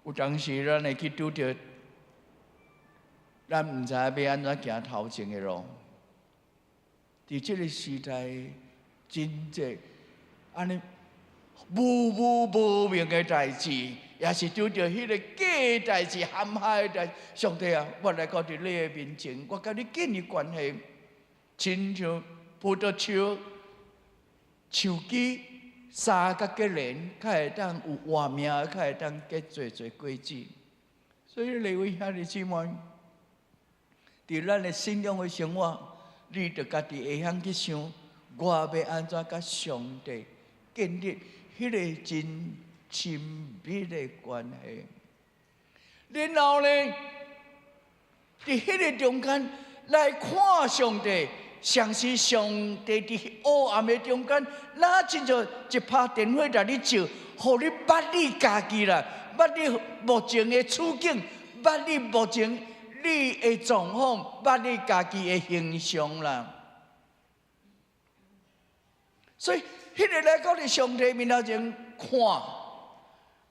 [SPEAKER 9] 有當時咱會去拄著。咱毋知影欲按怎行頭前的路。佇這个時代，真濟按呢無無無明的代誌，也是拄著彼个假代誌、陷害的代誌。上帝啊，我來到佇你的面前，我佮你建立關係，親像葡萄樹樹枝三佮結連，較會當有活命，較會當結濟濟果子。所以，各位兄弟姊妹，佇咱的信仰的生活，你著家己會曉去想，我欲按怎佮上帝建立彼个真親密的關係。然後呢，佇彼个中間來看上帝，像是上帝佇黑暗的中間，若親像一拍電火來你照，予你捌你家己啦，捌你目前的處境，捌你目前你的狀況，捌你家己的形象啦。所以，彼个來到佇上帝面頭前看，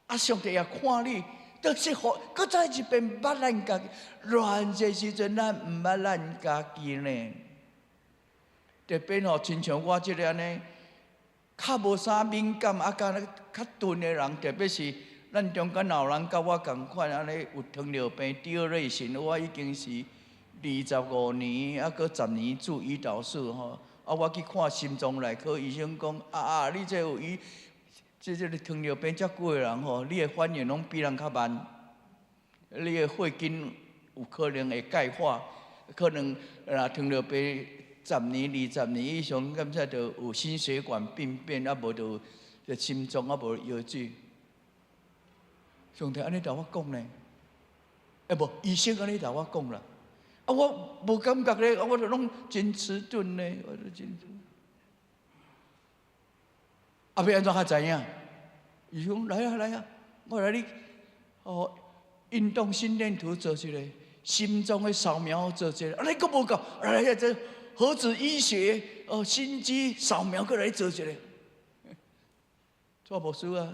[SPEAKER 9] 啊，上帝也看你，就是予閣再一遍捌咱家己。偌濟時陣咱毋捌咱家己呢？特別吼，親像我這个按呢，較無啥敏感啊，敢若較鈍的人，特別是咱中間若有人佮我仝款按呢有糖尿病第二類型，我已經是25年啊，閣10年注胰島素吼。啊，我去看心臟內科醫生講，啊啊，你這有胰，這個糖尿病遮久的人吼，你的反應攏比人較慢，你的血筋有可能會鈣化，可能若糖尿病10年、20年以上，敢才就有心血管病變，啊無就心臟啊無腰子。上帝按呢共我講呢，欸無，醫生按呢共我講啦。啊，我無感覺咧，我就攏真遲鈍咧，我就真遲。啊，欲按怎較知影？伊講來啊來啊，我來你哦，運動心電圖做一個，心臟的掃描做一個，啊，你閣無夠，來來這核子醫學哦，心肌掃描閣來做一個。蔡牧師啊，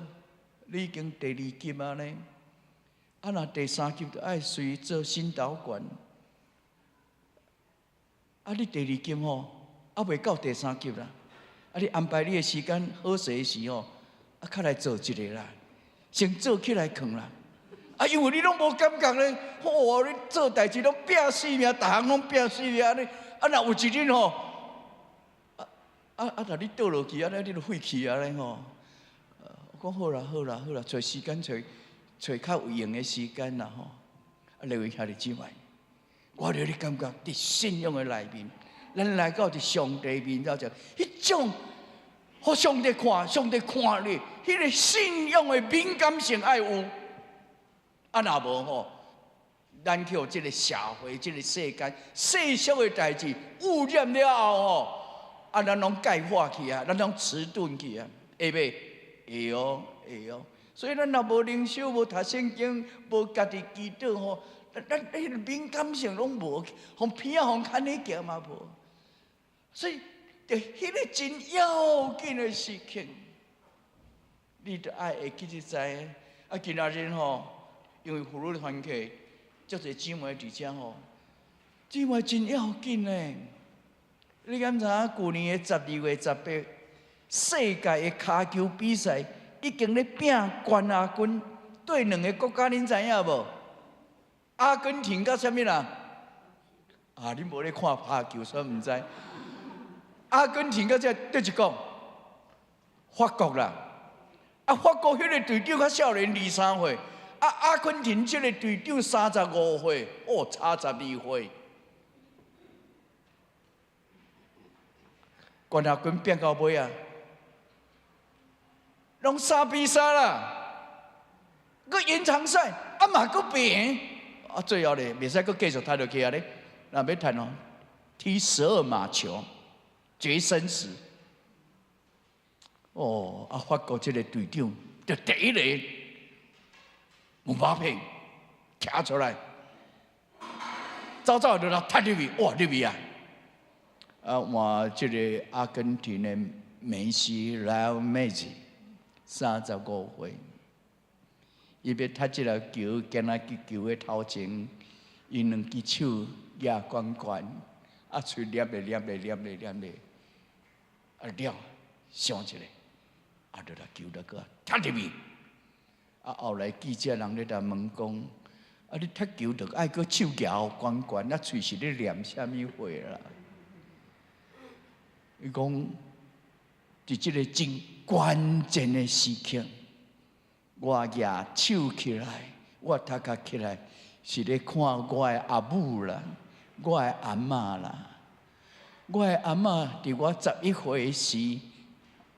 [SPEAKER 9] 你已經第二級啊呢，啊若第三級就愛隨做心導管。啊！你第二級吼，猶未到第三級啦。啊！你安排你的時間好勢時吼，啊，較來做一个啦，先做起來囥啦。啊，因為你攏無感覺咧，哦，你做代誌攏拼死命，逐項攏拼死命按呢。啊，若有一日吼，啊啊啊！若你倒落去，按呢你就廢去啊咧吼。我講好啦好啦好啦，揣時間揣揣較有閒的時間啦吼。啊，各位兄弟姊妹。我著咧感覺佇信仰的內面，咱來到佇上帝面頭前，彼種予上帝看，上帝看你，彼个信仰的敏感性愛有。啊，若無吼，咱去予這個社會、這個世間世俗的代誌污染了後吼，啊，咱攏鈣化去啊，咱攏遲鈍去啊，會袂？會哦，會哦。所以咱若無靈修、無讀聖經、無家己祈禱吼，咱彼个敏感性攏無，予鼻仔予牽咧行嘛無。所以，佇彼个真要緊的時刻，你著愛會記得知。啊，今仔日吼，因為婦女團契，足濟姊妹佇遮吼，姊妹真要緊呢。你敢知影？舊年的12月18，世界的跤球比賽已經咧拼冠亞軍，對兩个國家，恁知影無？阿根廷佮啥物啦？啊，恁無咧看跤球，所以毋知。阿根廷佮這佗一個？法國啦。啊，法國彼个隊長較少年23歲，啊，阿根廷這个隊長35歲，哦，差12歲。冠亞軍變到尾啊，攏3比3啦，閣延長賽，啊嘛閣袂贏。啊，最後咧，袂使閣繼續踢落去啊咧，若欲踢哦，踢12碼球，決生死。哦，啊，法國這个隊長就第一个，姆巴佩，徛出來，走走就來踢入去，哇，入去啊！啊，換這个阿根廷的梅西萊歐梅西，35歲。伊欲踢這粒球，敢若去球的頭前，伊兩支手舉懸懸，啊，喙捏咧捏咧捏咧捏咧，啊了，想一下，啊，就來球來閣踢入去。啊，後來記者人咧共問講，啊，你踢球著愛閣手舉懸懸，啊，喙是咧念啥物話啦？伊講，佇這个真關鍵的時刻，我舉手起來，我頭殼起來，是咧看我的阿母啦，我的阿嬤啦。我的阿嬤佇我11歲時，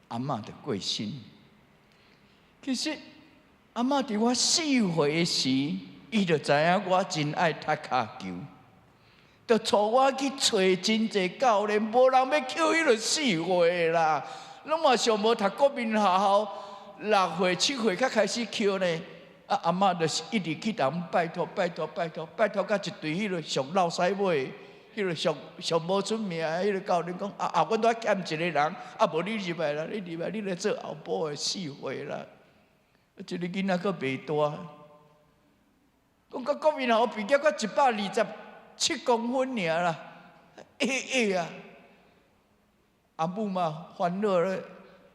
[SPEAKER 9] 阿嬤就過身。其實阿嬤佇我4歲的時，伊就知影我真愛踢跤球，就帶我去揣真濟教練，無人欲抾彼個4歲啦，攏嘛上無讀國民學校，6歲7歲才開始抾呢。啊，阿嬤就是一直去共拜託拜託拜託拜託，甲一隊彼個上老屎尾，彼個上上無出名的彼個教練講：啊啊，阮都欠一個人，啊無你入來啦，你入來你來做後補的4歲啦。一個囡仔閣袂大，講甲國民學校畢業閣127公分爾啦，矮矮啊！阿母嘛煩惱咧，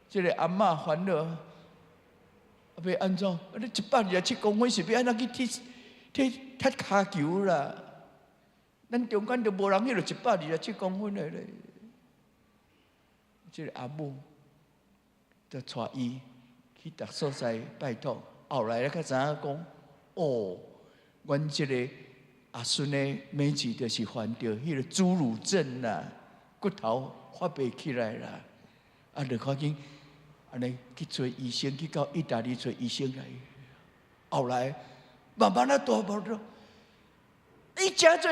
[SPEAKER 9] 這個阿嬤煩惱，啊欲按怎？啊你127公分是欲按怎去踢踢踢跤球啦？咱中間就無人彼個127公分的咧。這個阿母就帶伊去逐所在拜託，後來咧才知影講，哦，阮這個阿孫的妹子就是患著彼個侏儒症啦，骨頭發袂起來啦，啊，就趕緊按呢去揣醫生，去到意大利揣醫生來。後來慢慢仔大步了，伊成做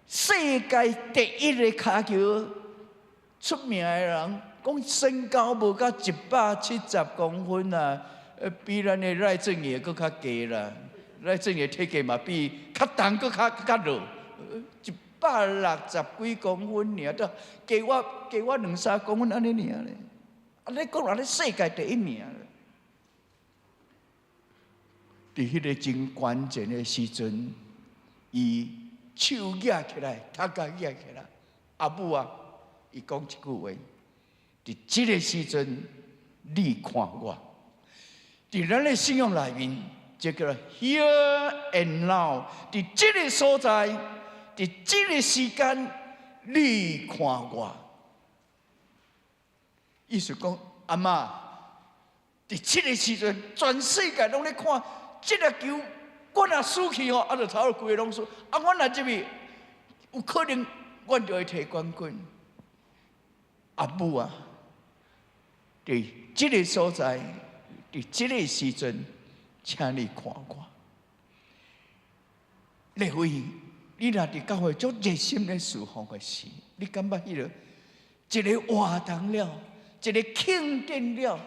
[SPEAKER 9] 世界第一个跤球出名的人。講身高無到170公分啊，比咱的賴正義閣較低啦。賴正義體格嘛比較重，閣較較弱，160幾公分爾，都加我加我兩三公分按呢爾咧。啊，你講人咧世界第一名。佇彼個真關鍵的時陣，伊手舉起來，頭殼舉起來，阿母啊，伊講一句話。佇這個時陣，你看我，佇咱的信仰內面，這叫做 here and now。佇這個所在，佇這個時間，你看我。意思講，阿嬤，佇這個時陣，全世界攏咧看這個球，我若輸去吼，啊，就差不多規个攏輸。啊，我若入去，有可能阮就會提冠軍。阿母啊！佇這個所在，佇這個時陣，請你看我。列位，你若佇教會足熱心咧侍奉的時，你感覺彼個一個活動了，一個慶典了，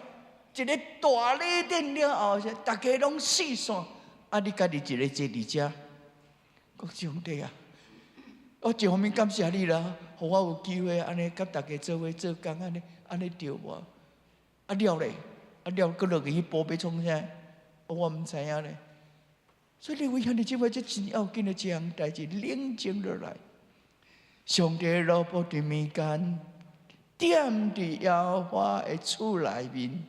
[SPEAKER 9] 一個大禮典了後，大家攏四散，啊，你家己一个坐佇遮，講上帝啊，我一方面感謝你啦，予我有機會按呢佮大家做伙做工，按呢按呢對無？啊了咧，啊了，閣落去彼埔欲創啥？我毋知影咧。所以你為兄弟姊妹，這真要緊的一項代誌，冷靜落來。上帝的奴僕佇民間，踮佇耶和華的厝內面，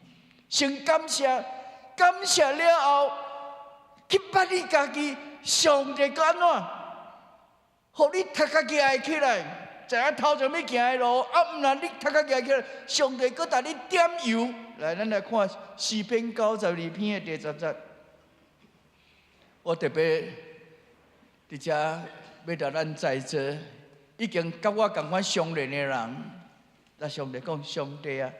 [SPEAKER 9] 先感謝，感謝了後，去捌你家己，上帝閣按怎？予你頭殼舉起來，知影頭前欲行的路，啊，毋但你頭殼舉起來，上帝閣共你點油。來，咱來看詩篇92篇的第十節。我特別佇遮欲共咱在座已經佮我仝款相連的人，來上帝講：上帝啊，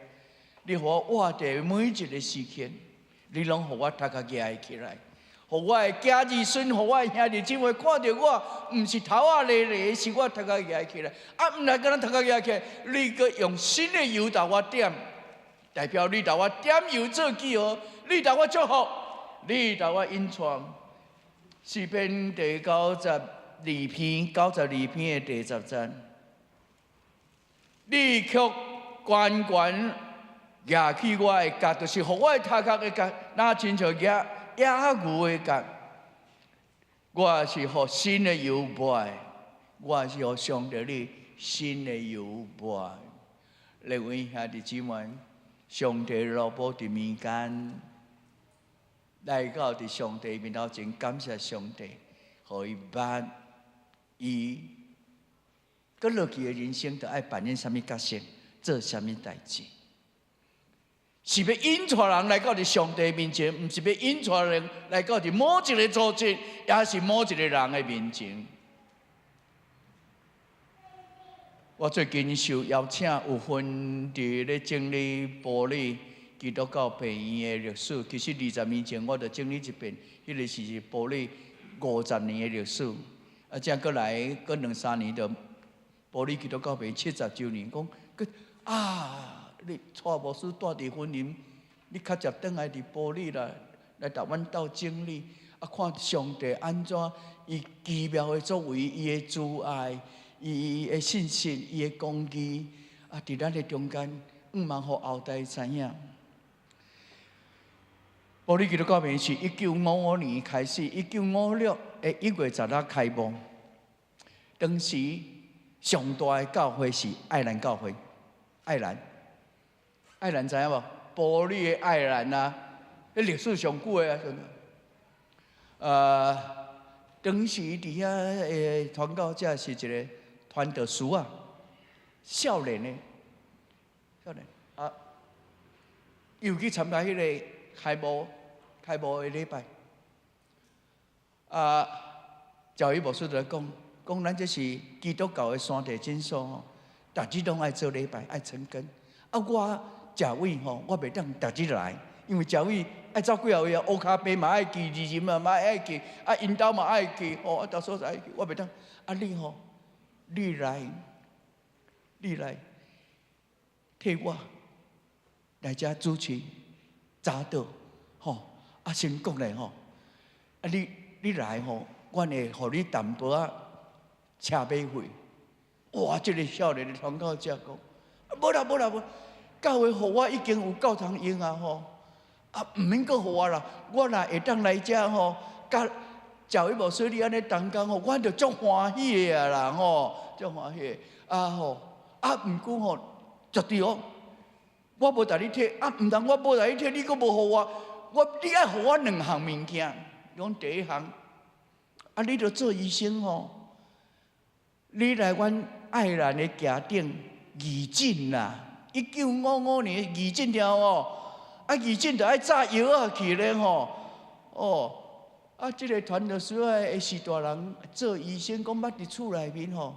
[SPEAKER 9] 你予我活佇每一個時刻，你攏予我頭殼舉起來，予我的囝兒孫，予我的兄弟姊妹看著我，毋是頭仔咧咧，是我頭殼舉起來。啊，毋但干焦頭殼舉起來，你閣用新的油共我點，代表你共我點油做記號，你共我祝福，你共我引帶。詩篇第九十二篇，九十二篇的第十節，你卻懸懸舉起我的角，就是予我的頭殼的角，若親像舉野牛的角。我是予新的油抹，我是予上帝你新的油抹。列位兄弟姊妹，上帝奴僕佇民間來到佇上帝面頭前，感謝上帝，予伊捌伊閣落去的人生，著愛扮演啥物角色，做啥物代誌。是欲引帶人來到佇上帝面前，毋是欲引帶人來到佇某一個組織，抑是某一個人的面前。我最近受邀請有份佇咧整理玻璃，基督教病院的歷史。其實20年前我就整理一遍，彼個是埔里50年的歷史。啊，這閣來閣兩三年就埔里基督教病院70週年，講閣啊，你蔡牧師住佇雲林，你較捷轉來佇埔里啦，來共阮鬥整理，啊，看上帝按怎伊奇妙的作為，伊的慈愛，伊的信實，伊的公義，啊，佇咱的中間，向望予後代知影。埔里基督教病院是1955年開始，1956的1月16開幕。當時上大的教會是愛蘭教會，愛蘭，愛蘭知影無？埔里的愛蘭啊，彼歷史上久的啊。當時佇遐的傳教者是一個傳道師啊，少年的，少年啊，伊有去參加彼個開幕的禮拜。啊，教育牧師就來講，講咱這是基督教的山地診所吼，逐日攏愛做禮拜，愛晨更。啊，我食位吼，我袂當逐日來，因為食位愛走幾仔位啊，烏跤白嘛愛去，二林嘛愛去，啊，𪜶兜嘛愛去，吼，啊，逐所在愛去，我袂當。啊，你吼，你來，你來替我來遮主持早禱，吼，啊，先講咧吼，啊，你來吼，阮會予你淡薄仔車馬費。哇！這個少年的傳教者講，無啦無啦無，教會予我已經有夠通用啊吼，啊，毋免閣予我啦，我若會當來遮吼，佮教會牧師你按呢同工吼，我就足歡喜的啊啦吼，足歡喜的啊吼，啊，毋過吼，絕對哦，我無共你提，啊，毋通我無共你提，你閣無予我，你愛予我兩項物件，講第一項，啊，你著做醫生吼，你來阮愛蘭的徛頂義診啦，1955年義診聽有無？啊，義診著愛紮藥仔去咧吼，哦，啊，這個傳道師的士大人做醫生，講捌佇厝內面吼，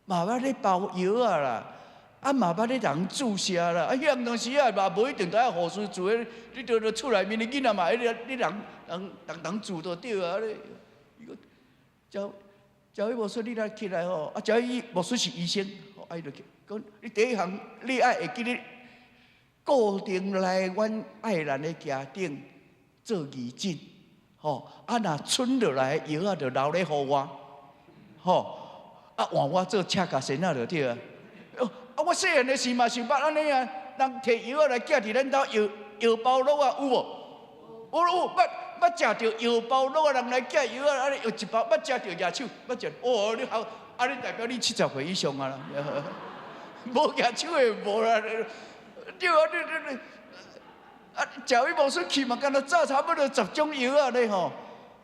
[SPEAKER 9] 嘛捌咧包藥仔啦，啊嘛捌咧人注射啦，啊，彼當時啊嘛無一定著愛護士做，你著佇厝內面的囡仔嘛，彼個你人人人人注就對啊咧。伊講，教會牧師你來起來吼，啊，教會牧師是醫生，啊，伊就講，你第一項你愛會記得固定來阮愛蘭的徛頂做義診，吼，啊，若剩落來的藥仔就留咧予我，吼，啊，換我做赤腳仙仔就對啊。啊，我細漢的時嘛是捌按呢啊，人提藥仔來寄佇咱兜藥藥包橐仔有無？有有，捌捌食著藥包橐仔，人來寄藥仔，按呢藥一包，捌食著舉手，捌食，哦，你好，按呢代表你70歲以上啊啦，無舉手的無啦，對啊，你，啊，食位牧師去嘛，敢若紮差不多10種藥仔咧吼，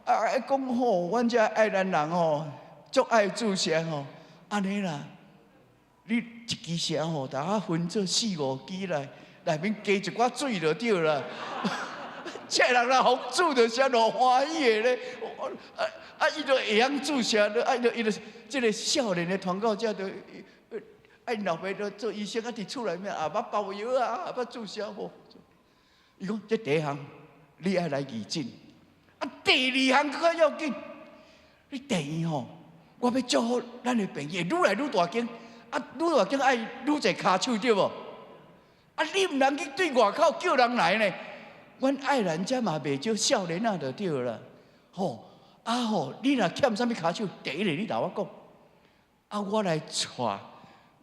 [SPEAKER 9] 啊，講吼，阮遮愛蘭人吼，足愛注射吼，按呢啦，你一支射吼，共我分做四五支來，內面加一寡水就對啦。這人若予注就啥落歡喜的咧，啊啊！伊就會曉注射，啊！伊就這個少年的傳教者就，啊！𪜶老爸就做醫生，啊！佇厝內面也捌包藥啊，也捌注射吼。伊講這第一項，你愛來義診。啊，第二項閣較要緊，你第二吼，我欲祝福咱的病院愈來愈大間，啊，愈大間愛愈濟跤手對無？啊，你毋通去對外口叫人來呢？阮愛蘭遮嘛袂少少年仔就對啦，吼啊吼！你若欠啥物跤手，第一个你共我講，啊，我來帶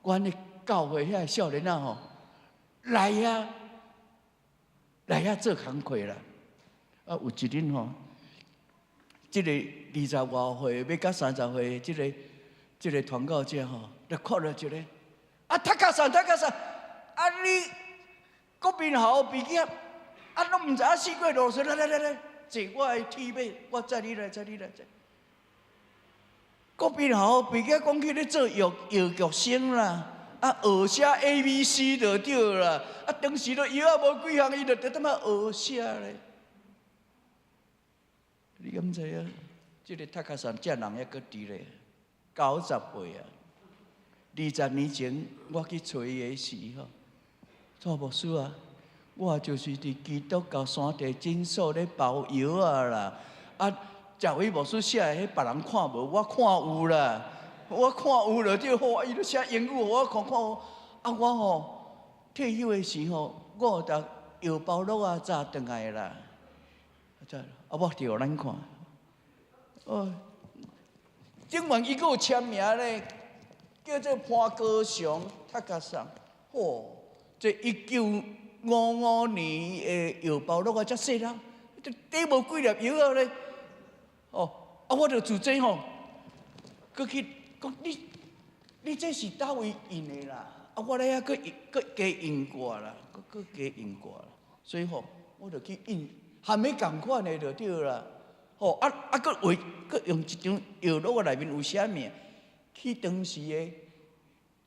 [SPEAKER 9] 阮的教會遐少年仔吼來遐來遐做工課啦。啊，有一日吼，這个20外歲欲甲30歲，這個傳教者吼，就看著一个啊，讀較散，讀較散，啊你國民校畢業。啊，攏毋知影四過落水，來來來來，坐我的鐵馬，我載你來，載你來，載。國民校畢業，講去咧做藥藥局生啦，啊，學寫 A B C 就對啦。啊，當時都藥仔無幾項，伊就佇踮仔學寫咧。你敢知影？這個塔卡山這人猶閣佇咧，90歲啊。20年前我去揣伊的時吼，蔡牧師啊。我就是佇基督教山地診所咧包藥仔啦。啊，趙偉牧師寫的彼別人看無，我看有啦。我看有就對好，伊咧寫英語，我看看有。啊，我吼退休的時候，我有沓藥包橐仔早轉來啦。啊，我摕予咱看。哦，頂面伊閣有簽名咧，叫做潘高雄塔加送。吼，這1955年的藥包橐仔遮細粒，這底無幾粒藥仔咧。哦，啊，我就自這吼，閣去講你，你這是佗位印的啦？啊，我咧遐閣閣加印過啦，閣閣加印過啦。所以吼，我就去印，含彼仝款的就對啦。吼，啊啊，閣畫，閣用一張藥橐仔內面有寫名，去當時的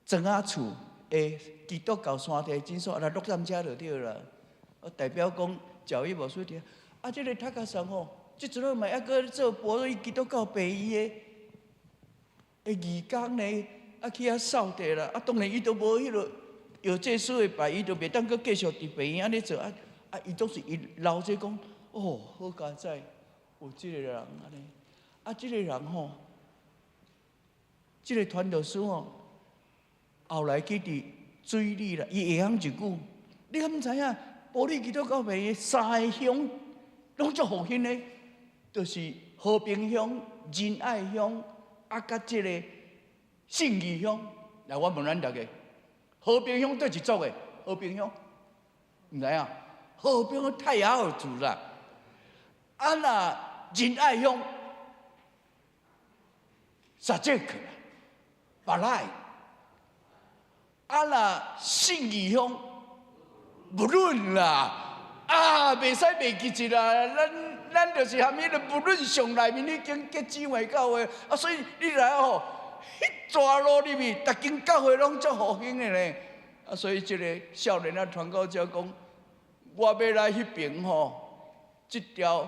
[SPEAKER 9] 莊仔厝的基督教山地診所來錄踮遮就對啦。啊，代表講教育無輸掉。啊，這個塔加送吼，這陣仔嘛猶閣做保利基督教病院的義工呢，啊去遐掃地啦。啊，當然伊都無彼個藥劑師的牌，伊就袂當閣繼續佇病院按呢做。啊啊，伊總是伊留這講，哦，好佳哉，有這個人按呢。啊，這個人吼，這個傳道師吼，後來去佇水里啦，伊會曉日語。你敢知影？埔里基督教病院三個鄉攏足復興的，就是和平鄉、仁愛鄉，啊，佮這個信義鄉。來，我問咱逐家，和平鄉佗一族的？和平鄉，毋知影？和平鄉太陽族啦。啊，若仁愛鄉，撒這克，巴來。啊，若信義鄉，無論啦，啊，袂使袂記得啦。咱咱就是含彼个無論上內面彼間結姊妹教會，啊，所以你來吼，彼逝路入去，逐間教會攏足復興的咧。啊，所以這個少年仔傳到遮講，我欲來彼爿吼，這條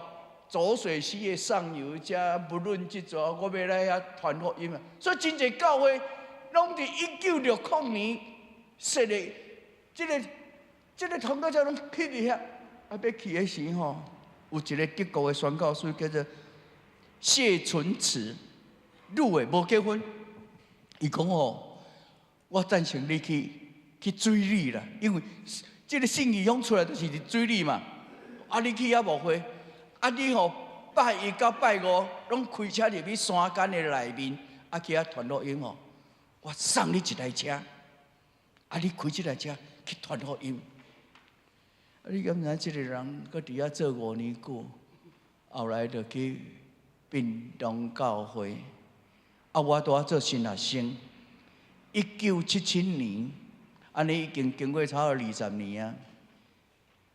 [SPEAKER 9] 濁水溪的上游遮，無論這逝，我欲來遐傳福音啊。所以真濟教會攏佇1960年設立，這個傳教者攏去佇遐。啊，欲去的時吼，有一個德國的宣教師叫做謝純慈，女的無結婚。伊講吼，我贊成你去水里啦，因為這個信義鄉出來就是佇水里嘛。啊，你去遐牧會，啊，你吼拜一到拜五攏開車入去山間的內面，啊，去遐傳福音吼。我送你一台車，啊，你開這台車去傳福音。啊，你敢知這個人閣佇遐做5年久，後來就去屏東教會。啊，我拄仔做新學生，1977年，按呢已經經過差不多20年啊。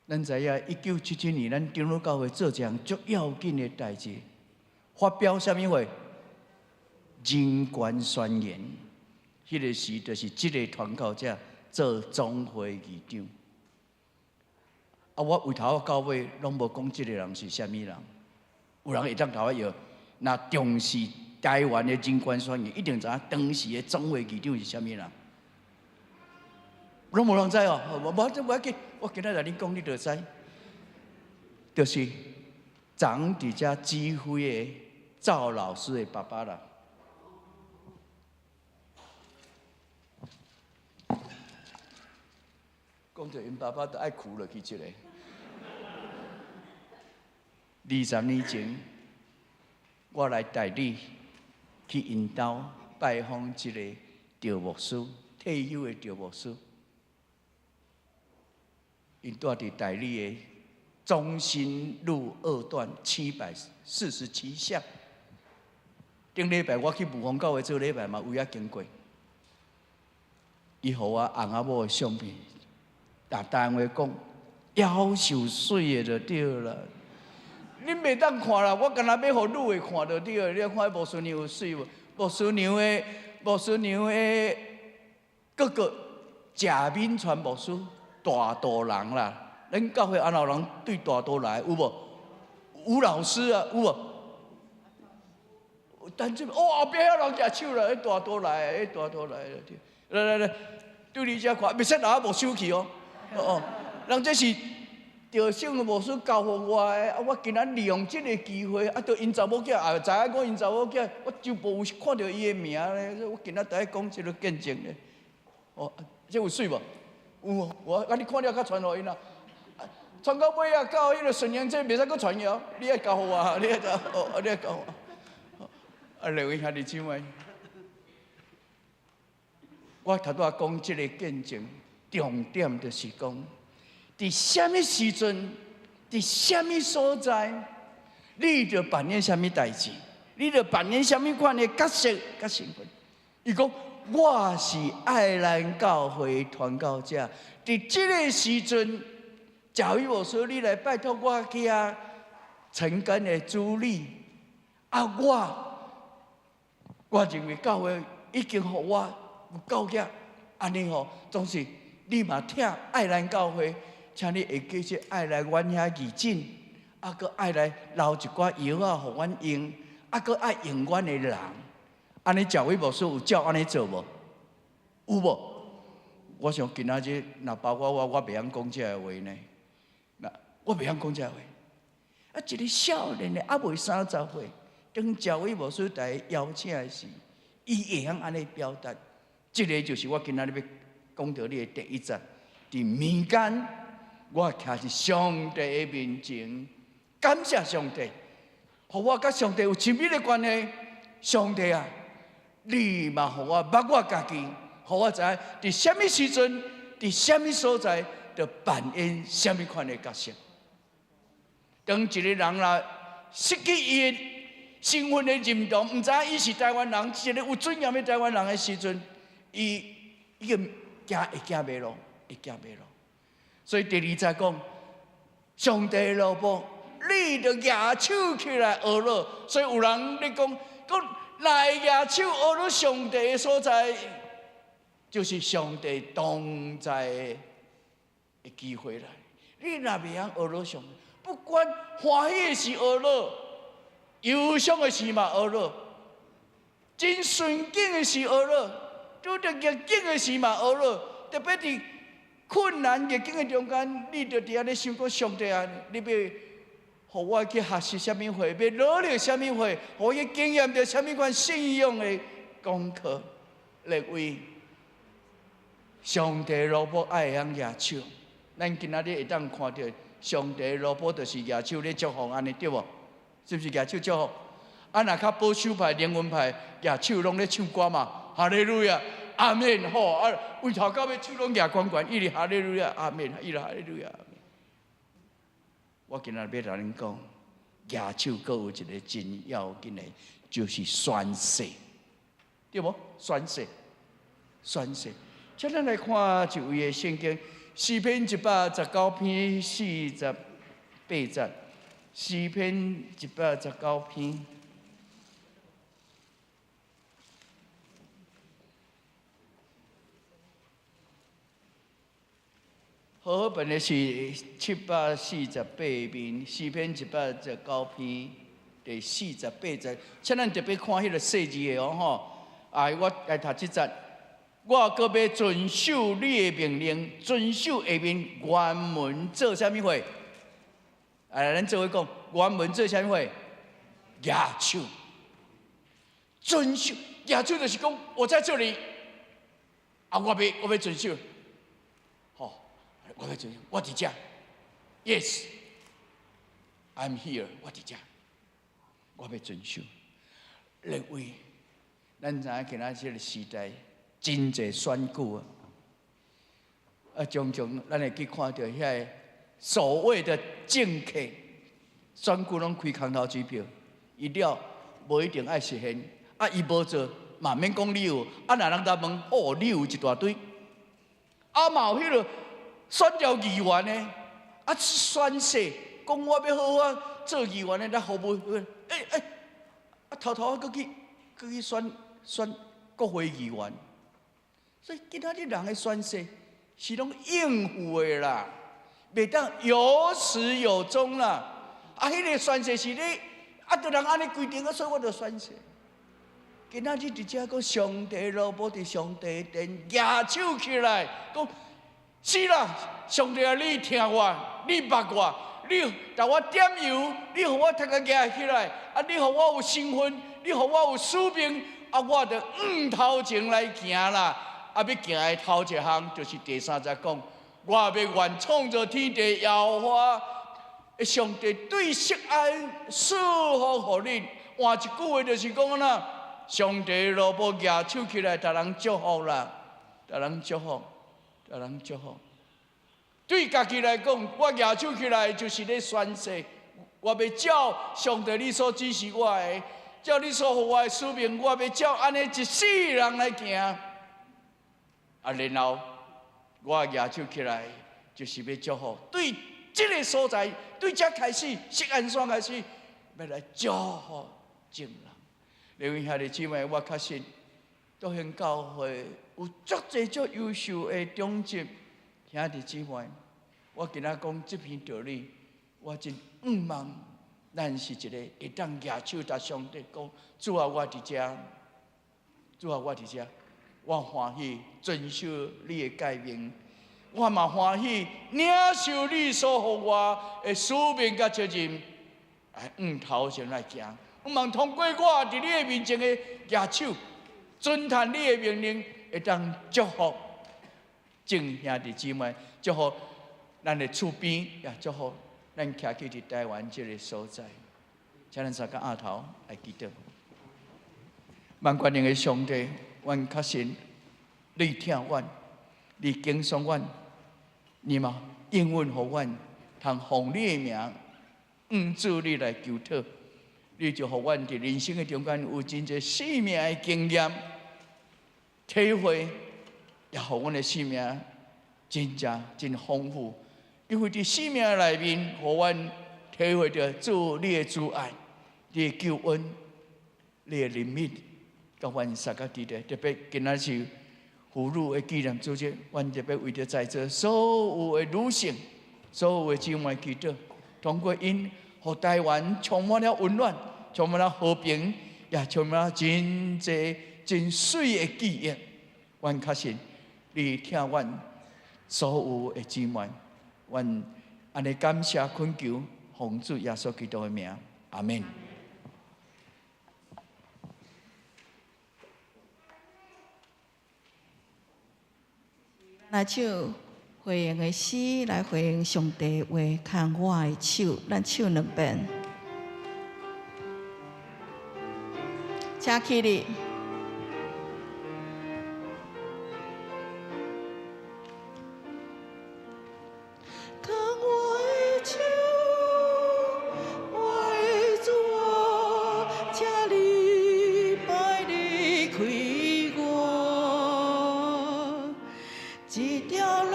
[SPEAKER 9] 咱知影，1977年咱長老教會做一項足要緊的代誌，發表啥物話？人權宣言。彼個時就是這個傳教者做總會議長。啊，我由頭到尾攏無講這個人是啥物人。有人會當共我搖，若重視台灣的人權宣言，一定知影當時的總會議長是啥物人。攏無人知哦，無無這無要緊，我今仔來恁講，你就知。就是昨佇遮指揮的趙老師的爸爸啦。講著𪜶爸爸都愛跍落去一个。20年前，我來大理去𪜶兜拜訪一个趙牧師，退休的趙牧師。𪜶住佇大理的中心路二段747巷。頂禮拜我去霧峰教會做禮拜嘛，為遐經過。伊予我翁仔某的相片，逐台灣話講，夭壽媠的就對啦。恁袂當看啦，我干焦欲予女的看就對了。你看牧師娘有媠無？牧師娘的哥哥賈敏川牧師，大肚人啦。恁教會按怎有人對大肚來有無？吳老師啊，有無？但這哦，後壁遐人舉手啦，彼大肚來，彼大肚來了。來來來，對你遮看，袂使拿無手去哦。哦，人這是赵圣牧师交予我的，啊，我今仔利用这个机会，啊，著𪜶查某囝也知影我𪜶查某囝，我就无有看著伊的名咧，所以我今仔伫讲这个见证咧。哦，这有媠无？有，有啊！啊，你看了較傳予𪜶啊？傳到尾啊，到彼个順應這袂使閣傳了，你愛交予我，你愛交，哦，你愛交我。啊，兩位兄弟姊妹，我頭拄仔講這個見證，重點就是講，佇啥物時陣，佇啥物所在，你著扮演啥物代誌，你著扮演啥物款的角色佮身份。伊講，我是愛咱教會傳教者，佇這个時陣，賈維牧師，你來拜託我去遐承擔的主理，啊，我認為教會已經予我有夠額，按呢吼，總是你嘛疼愛咱教會，請你會記得愛來阮遐義診，啊，閣愛來留一寡藥仔予阮用，啊，閣愛用阮的人，按呢賈維牧師有照按呢做無？有無？我想今仔日若包括我，我袂曉講這个話呢。那我袂曉講這个話。啊，一个少年的，猶未30歲，當賈維牧師來邀請的時，伊會曉按呢表達。這个就是我今仔日欲講著你的第一節。佇民間，我徛佇上帝的面前，感謝上帝，予我佮上帝有親密的關係。上帝啊，你嘛予我捌我家己，予我知影佇啥物時陣，佇啥物所在，著扮演啥物款的角色。當一個人若失去伊的身份的認同，毋知影伊是台灣人，一個有尊嚴的台灣人的時陣，伊已經驚會驚袂落，會驚袂落。所以第二節講，上帝的奴僕，你著舉手起來呵咾。所以有人咧講，講若會舉手呵咾上帝的所在，就是上帝同在的機會啦。你若袂曉呵咾上帝，不管歡喜的時呵咾，憂傷的時嘛呵咾，真順境的時呵咾，拄著逆境的時嘛呵咾，特別佇困難逆境的中間，你就佇遐咧想講上帝啊，你欲予我去學習啥物貨，欲努力啥物貨，予我去經驗著啥物款信仰的功課，列位，上帝奴僕愛會曉舉手，咱今仔日會當看著上帝奴僕就是舉手咧祝福按呢對無？是毋是舉手祝福？啊，若較保守派、靈恩派，舉手攏咧唱歌嘛，哈利路亞，阿們吼！啊，為頭到尾手攏舉懸懸，一直哈利路亞，阿們，一直哈利路亞。我今仔日欲共恁講，舉手閣有一个真要緊的，就是宣誓，對無？宣誓，宣誓。請咱來看一位的聖經，詩篇119篇48節，詩篇119篇。和合本的是748面，詩篇119篇第48節，請咱特別看彼个細字的哦吼。啊，我來讀這節，我閣欲遵守你的命令，遵守下面原文做啥物貨？來，咱做伙講，原文做啥物貨？舉手，遵守，舉手就是講我在這裡，啊，我欲遵守。我欲遵守，我佇遮，Yes，I'm here，我佇遮，我欲遵守。列位，咱知影今仔這个時代真濟選舉啊，啊，常常咱會去看著遐个所謂的政客選舉攏開空頭支票，伊了無一定愛實現，啊，伊無做嘛免講理由，啊，若人來問，哦，理由一大堆，啊，嘛有彼个。選著議員的，啊宣誓講我欲好好做議員的，咱服務，欸欸，啊偷偷啊閣去閣去選選國會議員，所以今仔日人的宣誓是攏應付的啦，袂當有始有終啦。啊，彼个宣誓是你，啊，著人按呢規定啊，所以我著宣誓。今仔日佇遮講上帝奴僕佇上帝殿舉手起來講。是啦，上帝啊，你聽我，你捌我，你共我點油，你予我頭殼舉起來，啊，你予我有身份，你予我有使命，啊，我就向頭前來行啦。啊，欲行的頭一項就是第三節講，我欲願創造天地耶和華的上帝對錫安賜福予恁。換一句話就是講啦，上帝若無舉手起來，予人祝福啦，予人祝福，予人祝福。對家己來講，我舉手起來就是咧宣誓，我欲照上帝你所指示我的，照你所予我的使命，我欲照按呢一世人來行。啊，然後我舉手起來就是欲祝福，對這个所在，對這開始，錫安山開始，欲來祝福眾人。另外兄弟姊妹，我確實獨興教會有足濟足優秀的長執兄弟姊妹。我今仔講這篇道理，我真向望咱是一個會當舉手共上帝講：主啊，我佇遮，主啊，我佇遮，我歡喜遵守你的誡命，我嘛歡喜領受你所予我的使命佮責任，來向頭前來行。向望通過我佇你的面前的舉手，遵行你的命令，會當祝福眾兄弟姊妹，祝福咱的厝邊，也祝福咱徛起佇台灣這个所在。請咱三個阿頭來祈禱。萬全能的上帝，阮確信你疼阮，你揀選阮，你嘛應允予阮，通奉你的名，向主你來求討，你就予阮佇人生的中間有真濟生命的經驗、體會，也予阮的生命真正真豐富。因為佇生命內面，予阮體會著主你的慈愛、你的救恩、你的憐憫，佮阮相佮佇咧。特別今仔是婦女的紀念主日，阮特別為著在座所有的女性、所有的姊妹祈禱，通過𪜶，予台灣充滿了溫暖，充滿了和平，也充滿了真濟真媠的記憶。阮確信你疼阮所有的姊妹，阮按呢感謝懇求，奉主耶穌基督的名，阿們。
[SPEAKER 4] 來唱回應的詩，來回應上帝話，牽我的手，咱唱兩遍。請起立。牽我的手，我的主啊，請你別離開我。這條路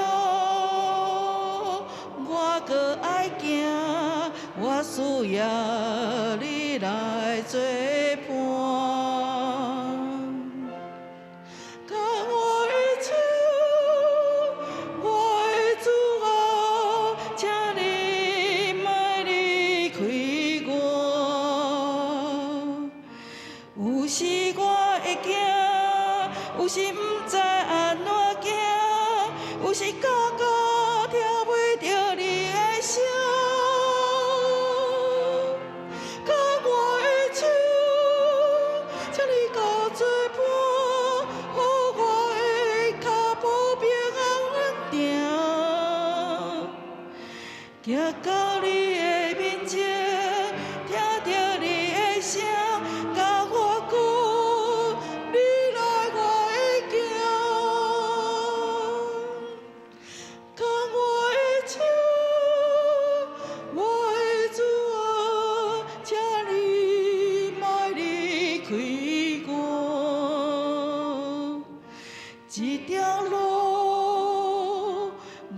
[SPEAKER 4] 我閣愛行，我需要你來做伴。牽我的手，我的主啊，請你莫離開我。有時我會驚，有時毋知按怎行，有時感覺聽袂著你的聲。牽我的手，請你共我做伴，予我的跤步平安穩定。行到你的面前，聽著你的聲，共我講，你來我會行。牽我的手，我的主啊，請你莫離開我。這條路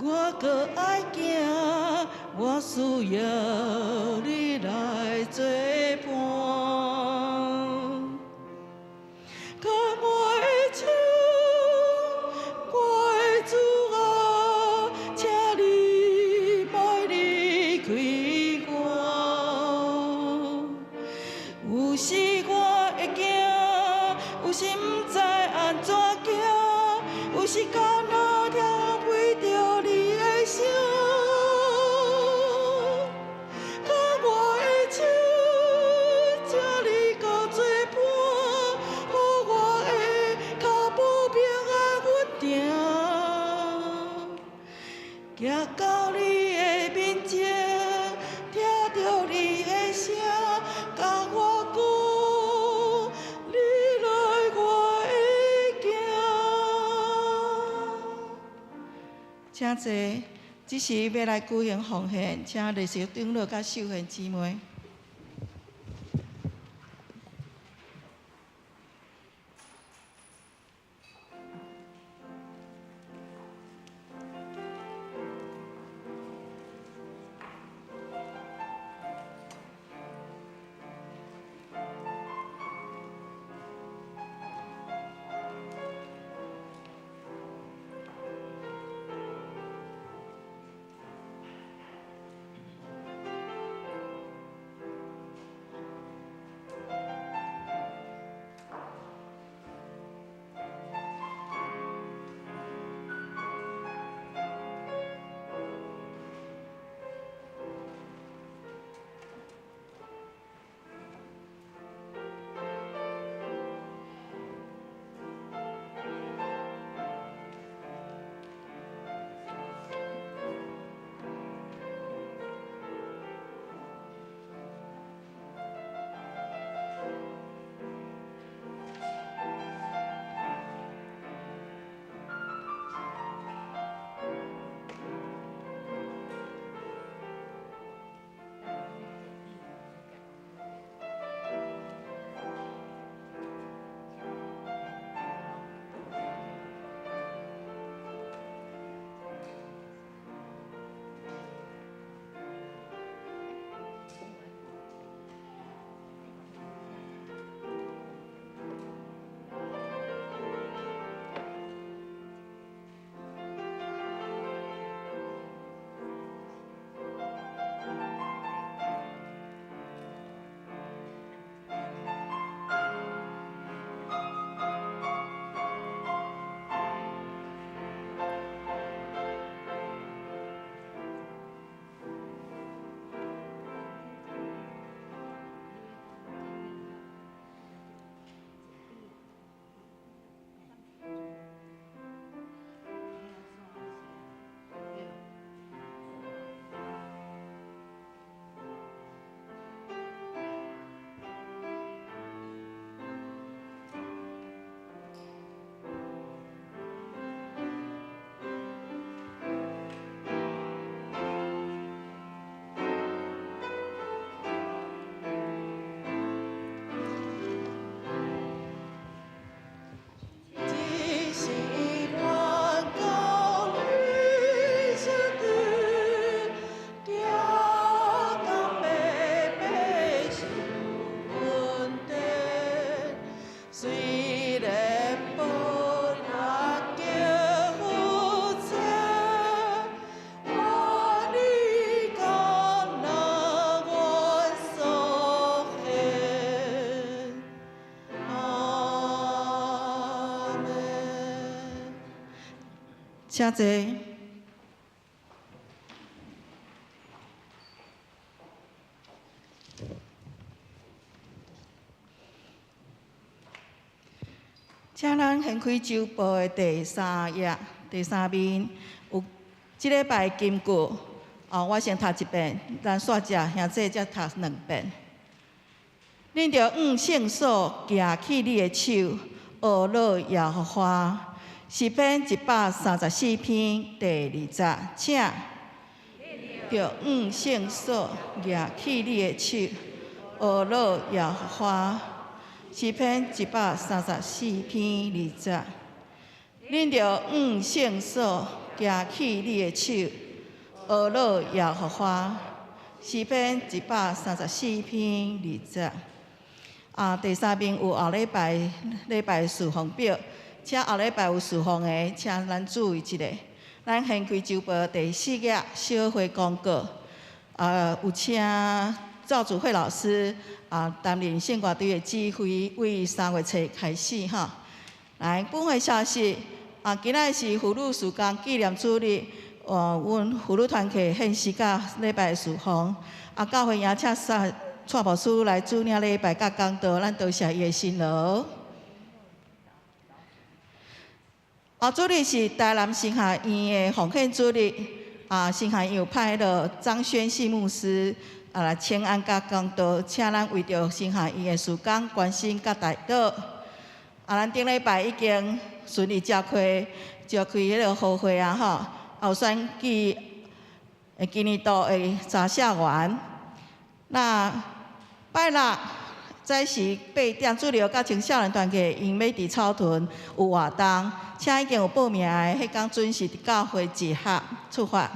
[SPEAKER 4] 我閣愛行，我需要你來做伴。牽我的手，我的主啊，請你莫離開我。有時我會驚，有時毋知按怎行，有時敢若聽袂著你行到你的面前，聽著你的聲，共我講，你來我會行。請坐，這時欲來舉行奉獻，請麗秀長老佮秀賢姊妹。這是阮到你身邊，行到白白受恩典，雖然無力叫夫妻，願你敢若阮所現。阿們。請坐。請咱掀開週報的第三頁，第三面有這禮拜的金句。哦，我先讀一遍，咱煞食兄姊才讀兩遍。恁著向聖所舉起你的手，呵咾耶和華。詩篇134篇第二節，請。著向聖所舉起你的手，呵咾耶和華。詩篇134篇二節，恁著向聖所舉起你的手，呵咾耶和華。詩篇134篇二節。啊，第三面有後禮拜禮拜事奉表，請後禮拜有事奉的，請咱注意一下。咱掀開週報第四頁小會公告，啊，有請趙祖慧老師啊擔任聖歌隊的指揮，為3月初開始吼。來，本會消息啊，今仔是婦女事工紀念主日，哦，阮婦女團契獻詩佮禮拜事奉，啊，教會邀請蔡牧師來主領禮拜佮講道，咱多謝伊的辛勞。後主日是台南神學院的奉獻主日，啊，新海有派彼个張宣信牧師啊來請安佮講道，請咱為著新海院的事工關心佮代禱。啊，咱頂禮拜已經順利召開彼个好會啊，吼，有選舉今年度的查社員。那拜六早時8點，主流佮青少年團契𪜶欲佇草屯有活動，請已經有報名的，彼工準時佇教會集合出發。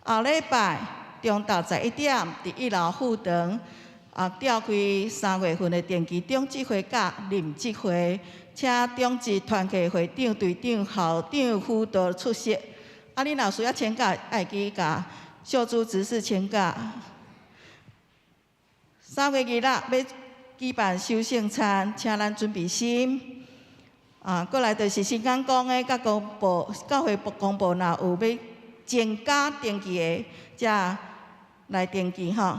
[SPEAKER 4] 後禮拜中晝11點，佇一樓副堂啊，召開3月份的定期長執會佮臨執會，請長執團契會長、隊長、校長、輔導出席。啊，你若需要請假，愛記共小組執事請假。3月26欲舉辦守聖餐，請咱準備心。啊，過來就是新港講的，佮公布教會公布，若有欲增加登記的，才來登記吼。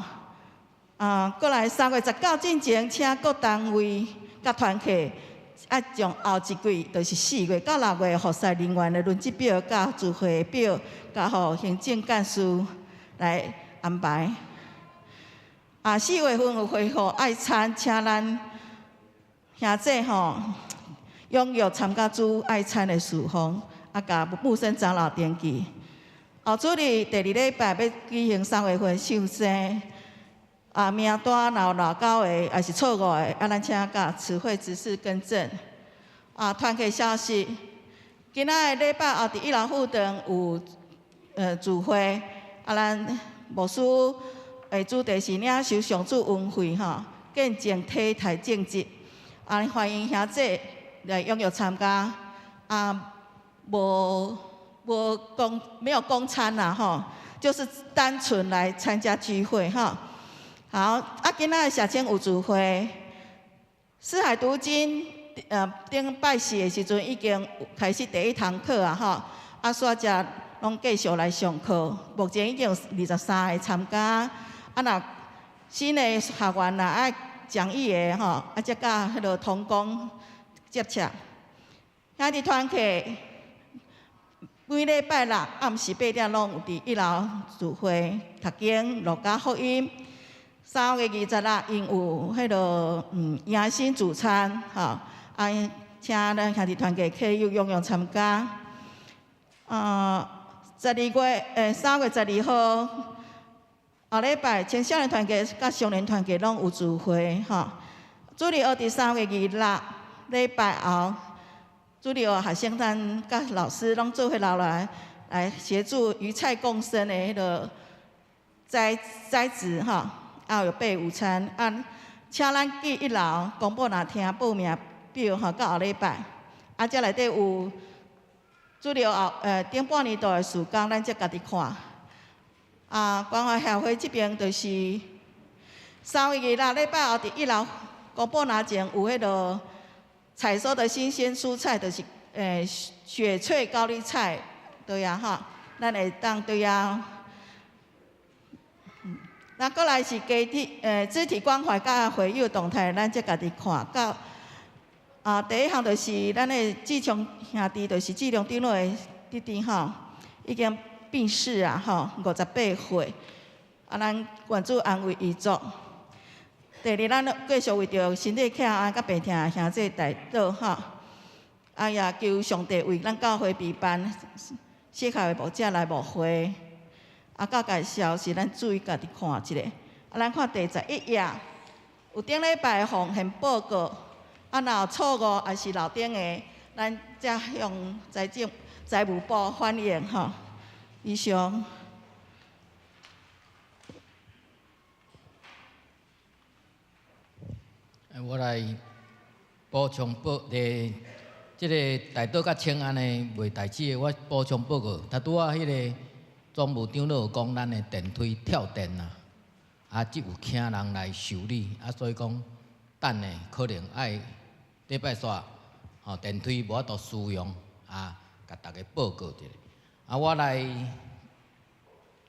[SPEAKER 4] 啊，過來3月19進前，請各單位佮團契愛將後一季，就是4月到6月服侍人員的輪值表、佮聚會表，交予行政幹事來安排。啊，4月份有恢復愛餐，請咱兄弟吼踴躍參加煮愛餐的事奉，啊，共牧師長老登記。後主日第二禮拜欲舉行3月份受洗，啊，名單若有漏勾的，抑是錯誤的，啊，咱請佮慈惠執事更正。啊，團契消息，今仔个禮拜後佇一樓副堂有聚會，啊，咱牧師的主題是領受上主恩惠吼，見證體態正直，啊，歡迎兄弟來踴躍參加。啊，無無供沒有供餐啦吼，就是單純來參加聚會吼。好，啊，今仔社青有聚會，四海讀經，頂拜四的時陣已經開始第一堂課啊吼，啊，煞才攏繼續來上課，目前已經有23个參加。啊，若新的學員若愛講義的吼，啊，才佮彼个同工接洽。兄弟團契每禮拜六暗時8點攏有佇一樓聚會讀經、路加福音。3月26𪜶有彼个迎新主餐，吼，啊，請咱兄弟團契客友踴躍參加。12月，3月12號，後禮拜青少年團契佮少年團契攏有聚會，吼。主日學佇3月26禮拜後，主日學學生咱佮老師攏做伙留來來協助魚菜共生的彼个栽栽植，吼。啊，有備午餐，啊，請咱去一樓公布若聽報名表吼，到後禮拜，啊，這內底有主日後頂半年度的事工，咱才家己看。啊，關懷協會這邊就是3月26禮拜後佇一樓公布那前有彼个採收的新鮮蔬菜，就是雪翠高麗菜，對啊吼，咱會當對啊。那過來是家體肢體關懷佮會友動態，咱才家己看到。啊，第一項就是咱的志強兄弟，就是志良長老的弟弟吼，已經病逝啊吼，58歲。啊，咱願主安慰遺族。第二，咱繼續為著身體欠安佮病痛的兄弟代禱吼。啊，也求上帝為咱教會備辦適合的牧者來牧會。啊，佮介紹是咱注意家己看一下。啊，咱看第11頁，有頂禮拜奉獻報告，啊，若有錯誤抑是漏頂的，咱才向財政財務部反映吼。以上。
[SPEAKER 7] 我來補充報，這个代禱佮請安的袂代志的，我補充報告。頭拄仔彼个總務長老有講，咱的電梯跳電啊，啊，這有請人來修理，啊，所以講等下可能愛禮拜四，吼電梯無法度使用，啊，共大家報告一下。啊，我來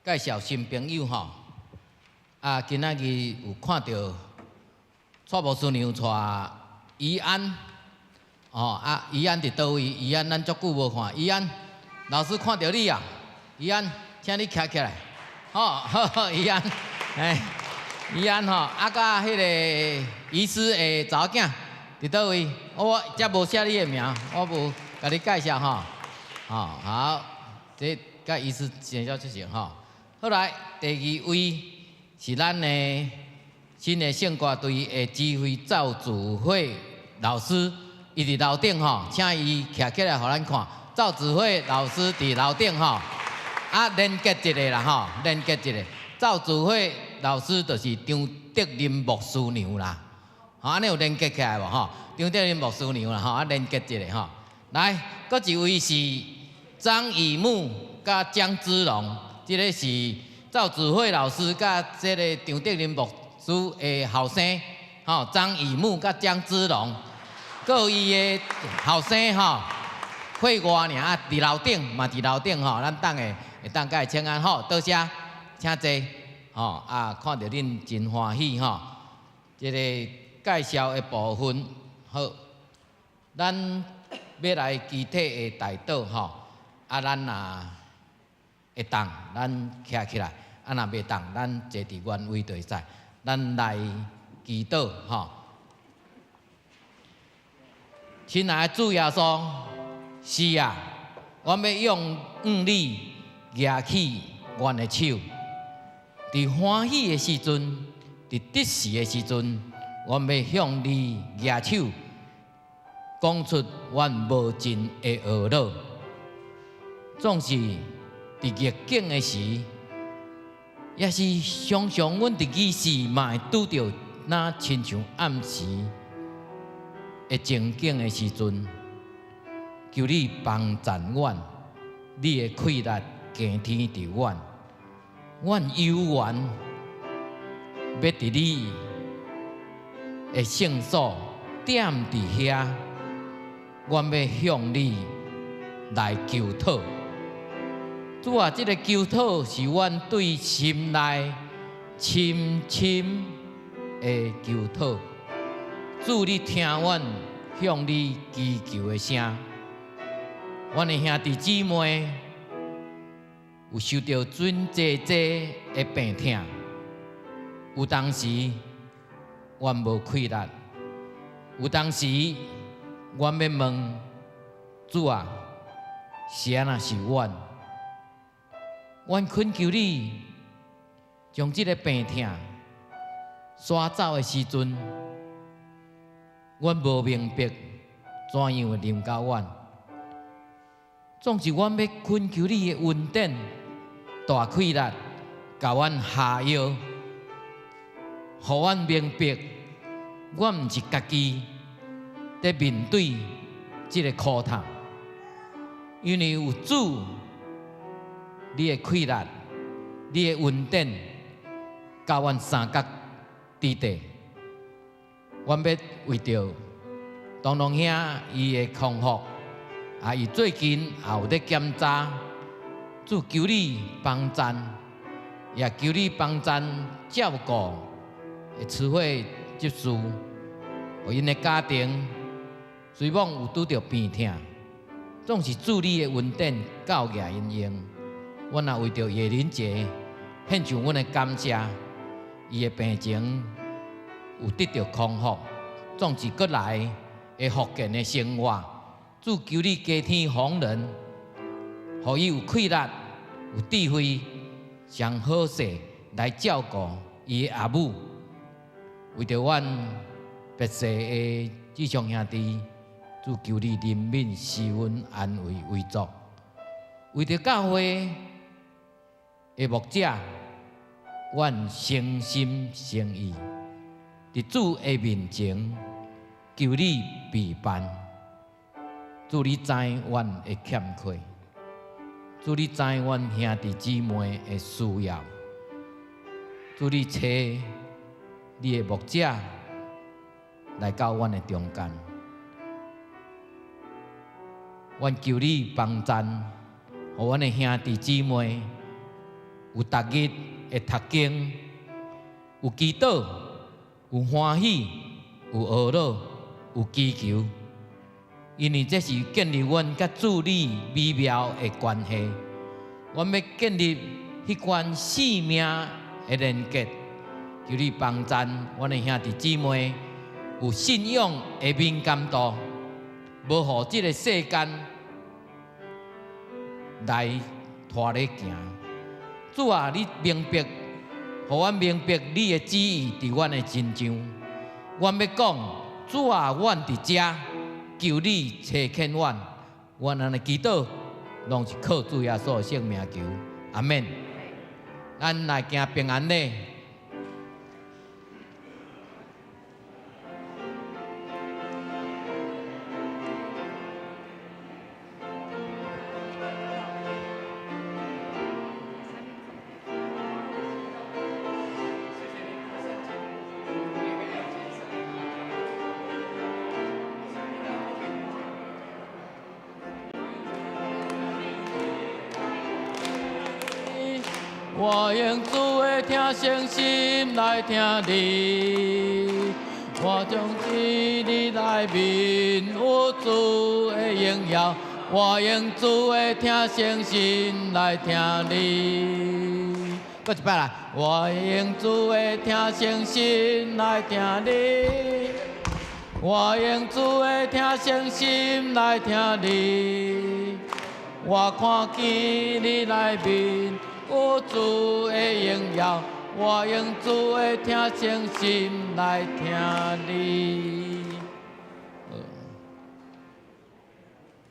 [SPEAKER 7] 介紹新朋友吼，啊，今仔日有看著蔡牧師娘帶怡安，哦，啊，怡安佇佗位？怡安咱足久無看，怡安，老師看著你啊，怡安。請你徛起來，吼，怡安，哎，怡安吼，啊，佮彼个醫師的查某囝佇佗位？我遮無寫你的名，我無共你介紹吼。吼，好，這佮醫師先少出席吼。好來，第二位是咱的新的聖歌隊的指揮趙祖慧老師，伊佇樓頂吼，請伊徛起來予咱看。趙子慧老師佇樓頂吼，啊，連結一下啦吼，連結一下。趙子慧老師就是張德林牧師娘啦，吼，按呢有連結起來無吼？張德林牧師娘啦吼，啊，連結一下吼。來，閣一位是張以木佮江之龍，這个是趙子慧老師佮這个張德林牧師的後生，吼，張以木佮江之龍，閣有伊的後生吼。會外爾啊，佇樓頂嘛，佇樓頂吼，咱等下會當共伊請安好，多謝，請坐，吼啊，看著恁真歡喜吼。這个介紹的部分好，咱欲來肢體的代禱吼，啊，咱若會當，咱徛起來；啊，若袂當，咱坐佇原位就會使。咱來祈禱吼。親愛的主耶穌。是啊，阮欲向你舉起阮的手，佇歡喜的時陣，佇得時的時陣，阮欲向你舉手，講出阮無盡的懊惱。總是佇逆境的時，也是常常阮佇彼時嘛會拄著若親像暗時的情景的時陣。求你幫贊阮，你的氣力加添佇阮，阮有緣欲佇你的聖所踮佇遐，阮欲向你來求討。主啊，這个求討是阮對心內深深的求討。主，你聽阮向你祈求的聲。阮的兄弟姊妹有受著真濟濟的病痛，有當時阮無氣力，有當時阮欲問主啊，是按怎是阮？阮懇求你將這个病痛徙走的時陣，阮無明白怎樣會臨到阮。總是阮欲懇求你的恩典、大氣力，共阮下藥，予阮明白，阮毋是家己佇面對這个苦痛，因為有主，你的氣力、你的恩典，佮阮相佮佇地。阮欲為著東龍兄伊的康復。啊！伊最近也有咧檢查，主求你幫贊，也求你幫贊照顧的慈惠執事，予𪜶的家庭雖罔有拄著病痛，總是主你的恩典夠額𪜶用。阮也為著葉林姐獻上阮的感謝，伊的病情有得著康復，總是閣來會復健的生活。主求你加添宏恩，予伊有氣力、有智慧，上好勢來照顧伊的阿母。為著阮別世的姊兄兄弟，主求你憐憫、施恩、安慰、慰藉。為著教會的牧者，阮誠心誠意，佇主的面前求你備辦。主你知阮的欠缺，主你知阮兄弟姊妹的需要，主你差你的牧者來到阮的中間，阮求你幫贊，予阮的兄弟姊妹有逐日的讀經，有祈禱，有歡喜，有懊惱，有祈求。因為這是建立阮佮主你美妙的關係。阮欲建立彼款生命的連結，求你幫贊阮的兄弟姊妹有信仰的敏感度，無予這個世間來拖咧行。主啊，你明白，予阮明白你的旨意佇阮的身上。阮欲講，主啊，阮佇遮，求你差遣阮。阮按呢祈禱，攏是靠主耶穌的聖名求，阿們。咱來行平安禮。我用主的聽誠心來聽你，我將佇你內面有主的榮耀。我用主的聽誠心來聽你，閣一擺來。我用主的聽誠心來聽你，我用主的聽誠心來聽你，我看見你內面有主的榮耀，我用主的聽誠心來聽你。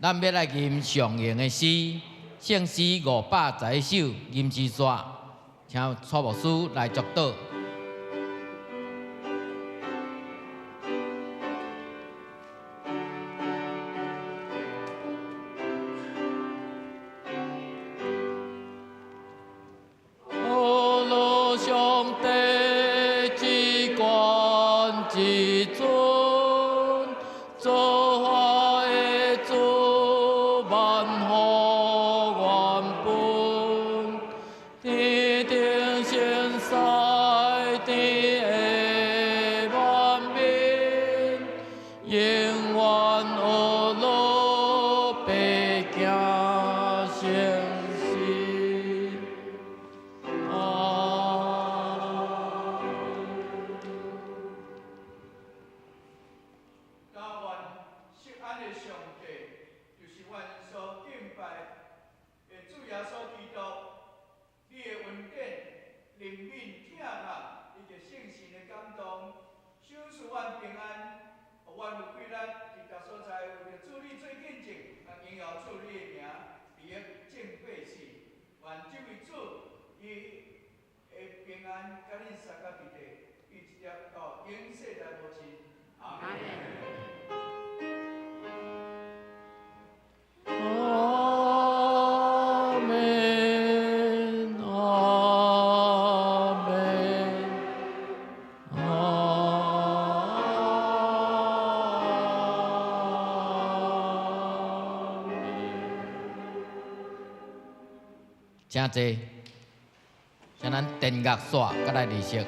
[SPEAKER 7] 咱欲來吟上用的詩，聖詩511首，吟詩煞，請蔡牧師來祝禱。上帝至高至尊，造化的主，萬福原本，天頂神使，天的萬民，永遠學路白行誠實。
[SPEAKER 9] 但願錫安的上帝，就是阮所敬拜的主耶穌基督，你的恩典、憐憫、疼痛以及聖神的感動，賞賜阮平安，予阮有氣力佇逐所在為著主你做見證，來榮耀主你的名，利益眾百姓。願這位主伊的平安佮恁相佮佇咧，一直到永世來無盡。阿們。
[SPEAKER 7] 阿們，阿們，阿們。請坐，請咱電樂煞閣來離席。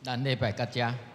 [SPEAKER 7] 咱禮拜到遮。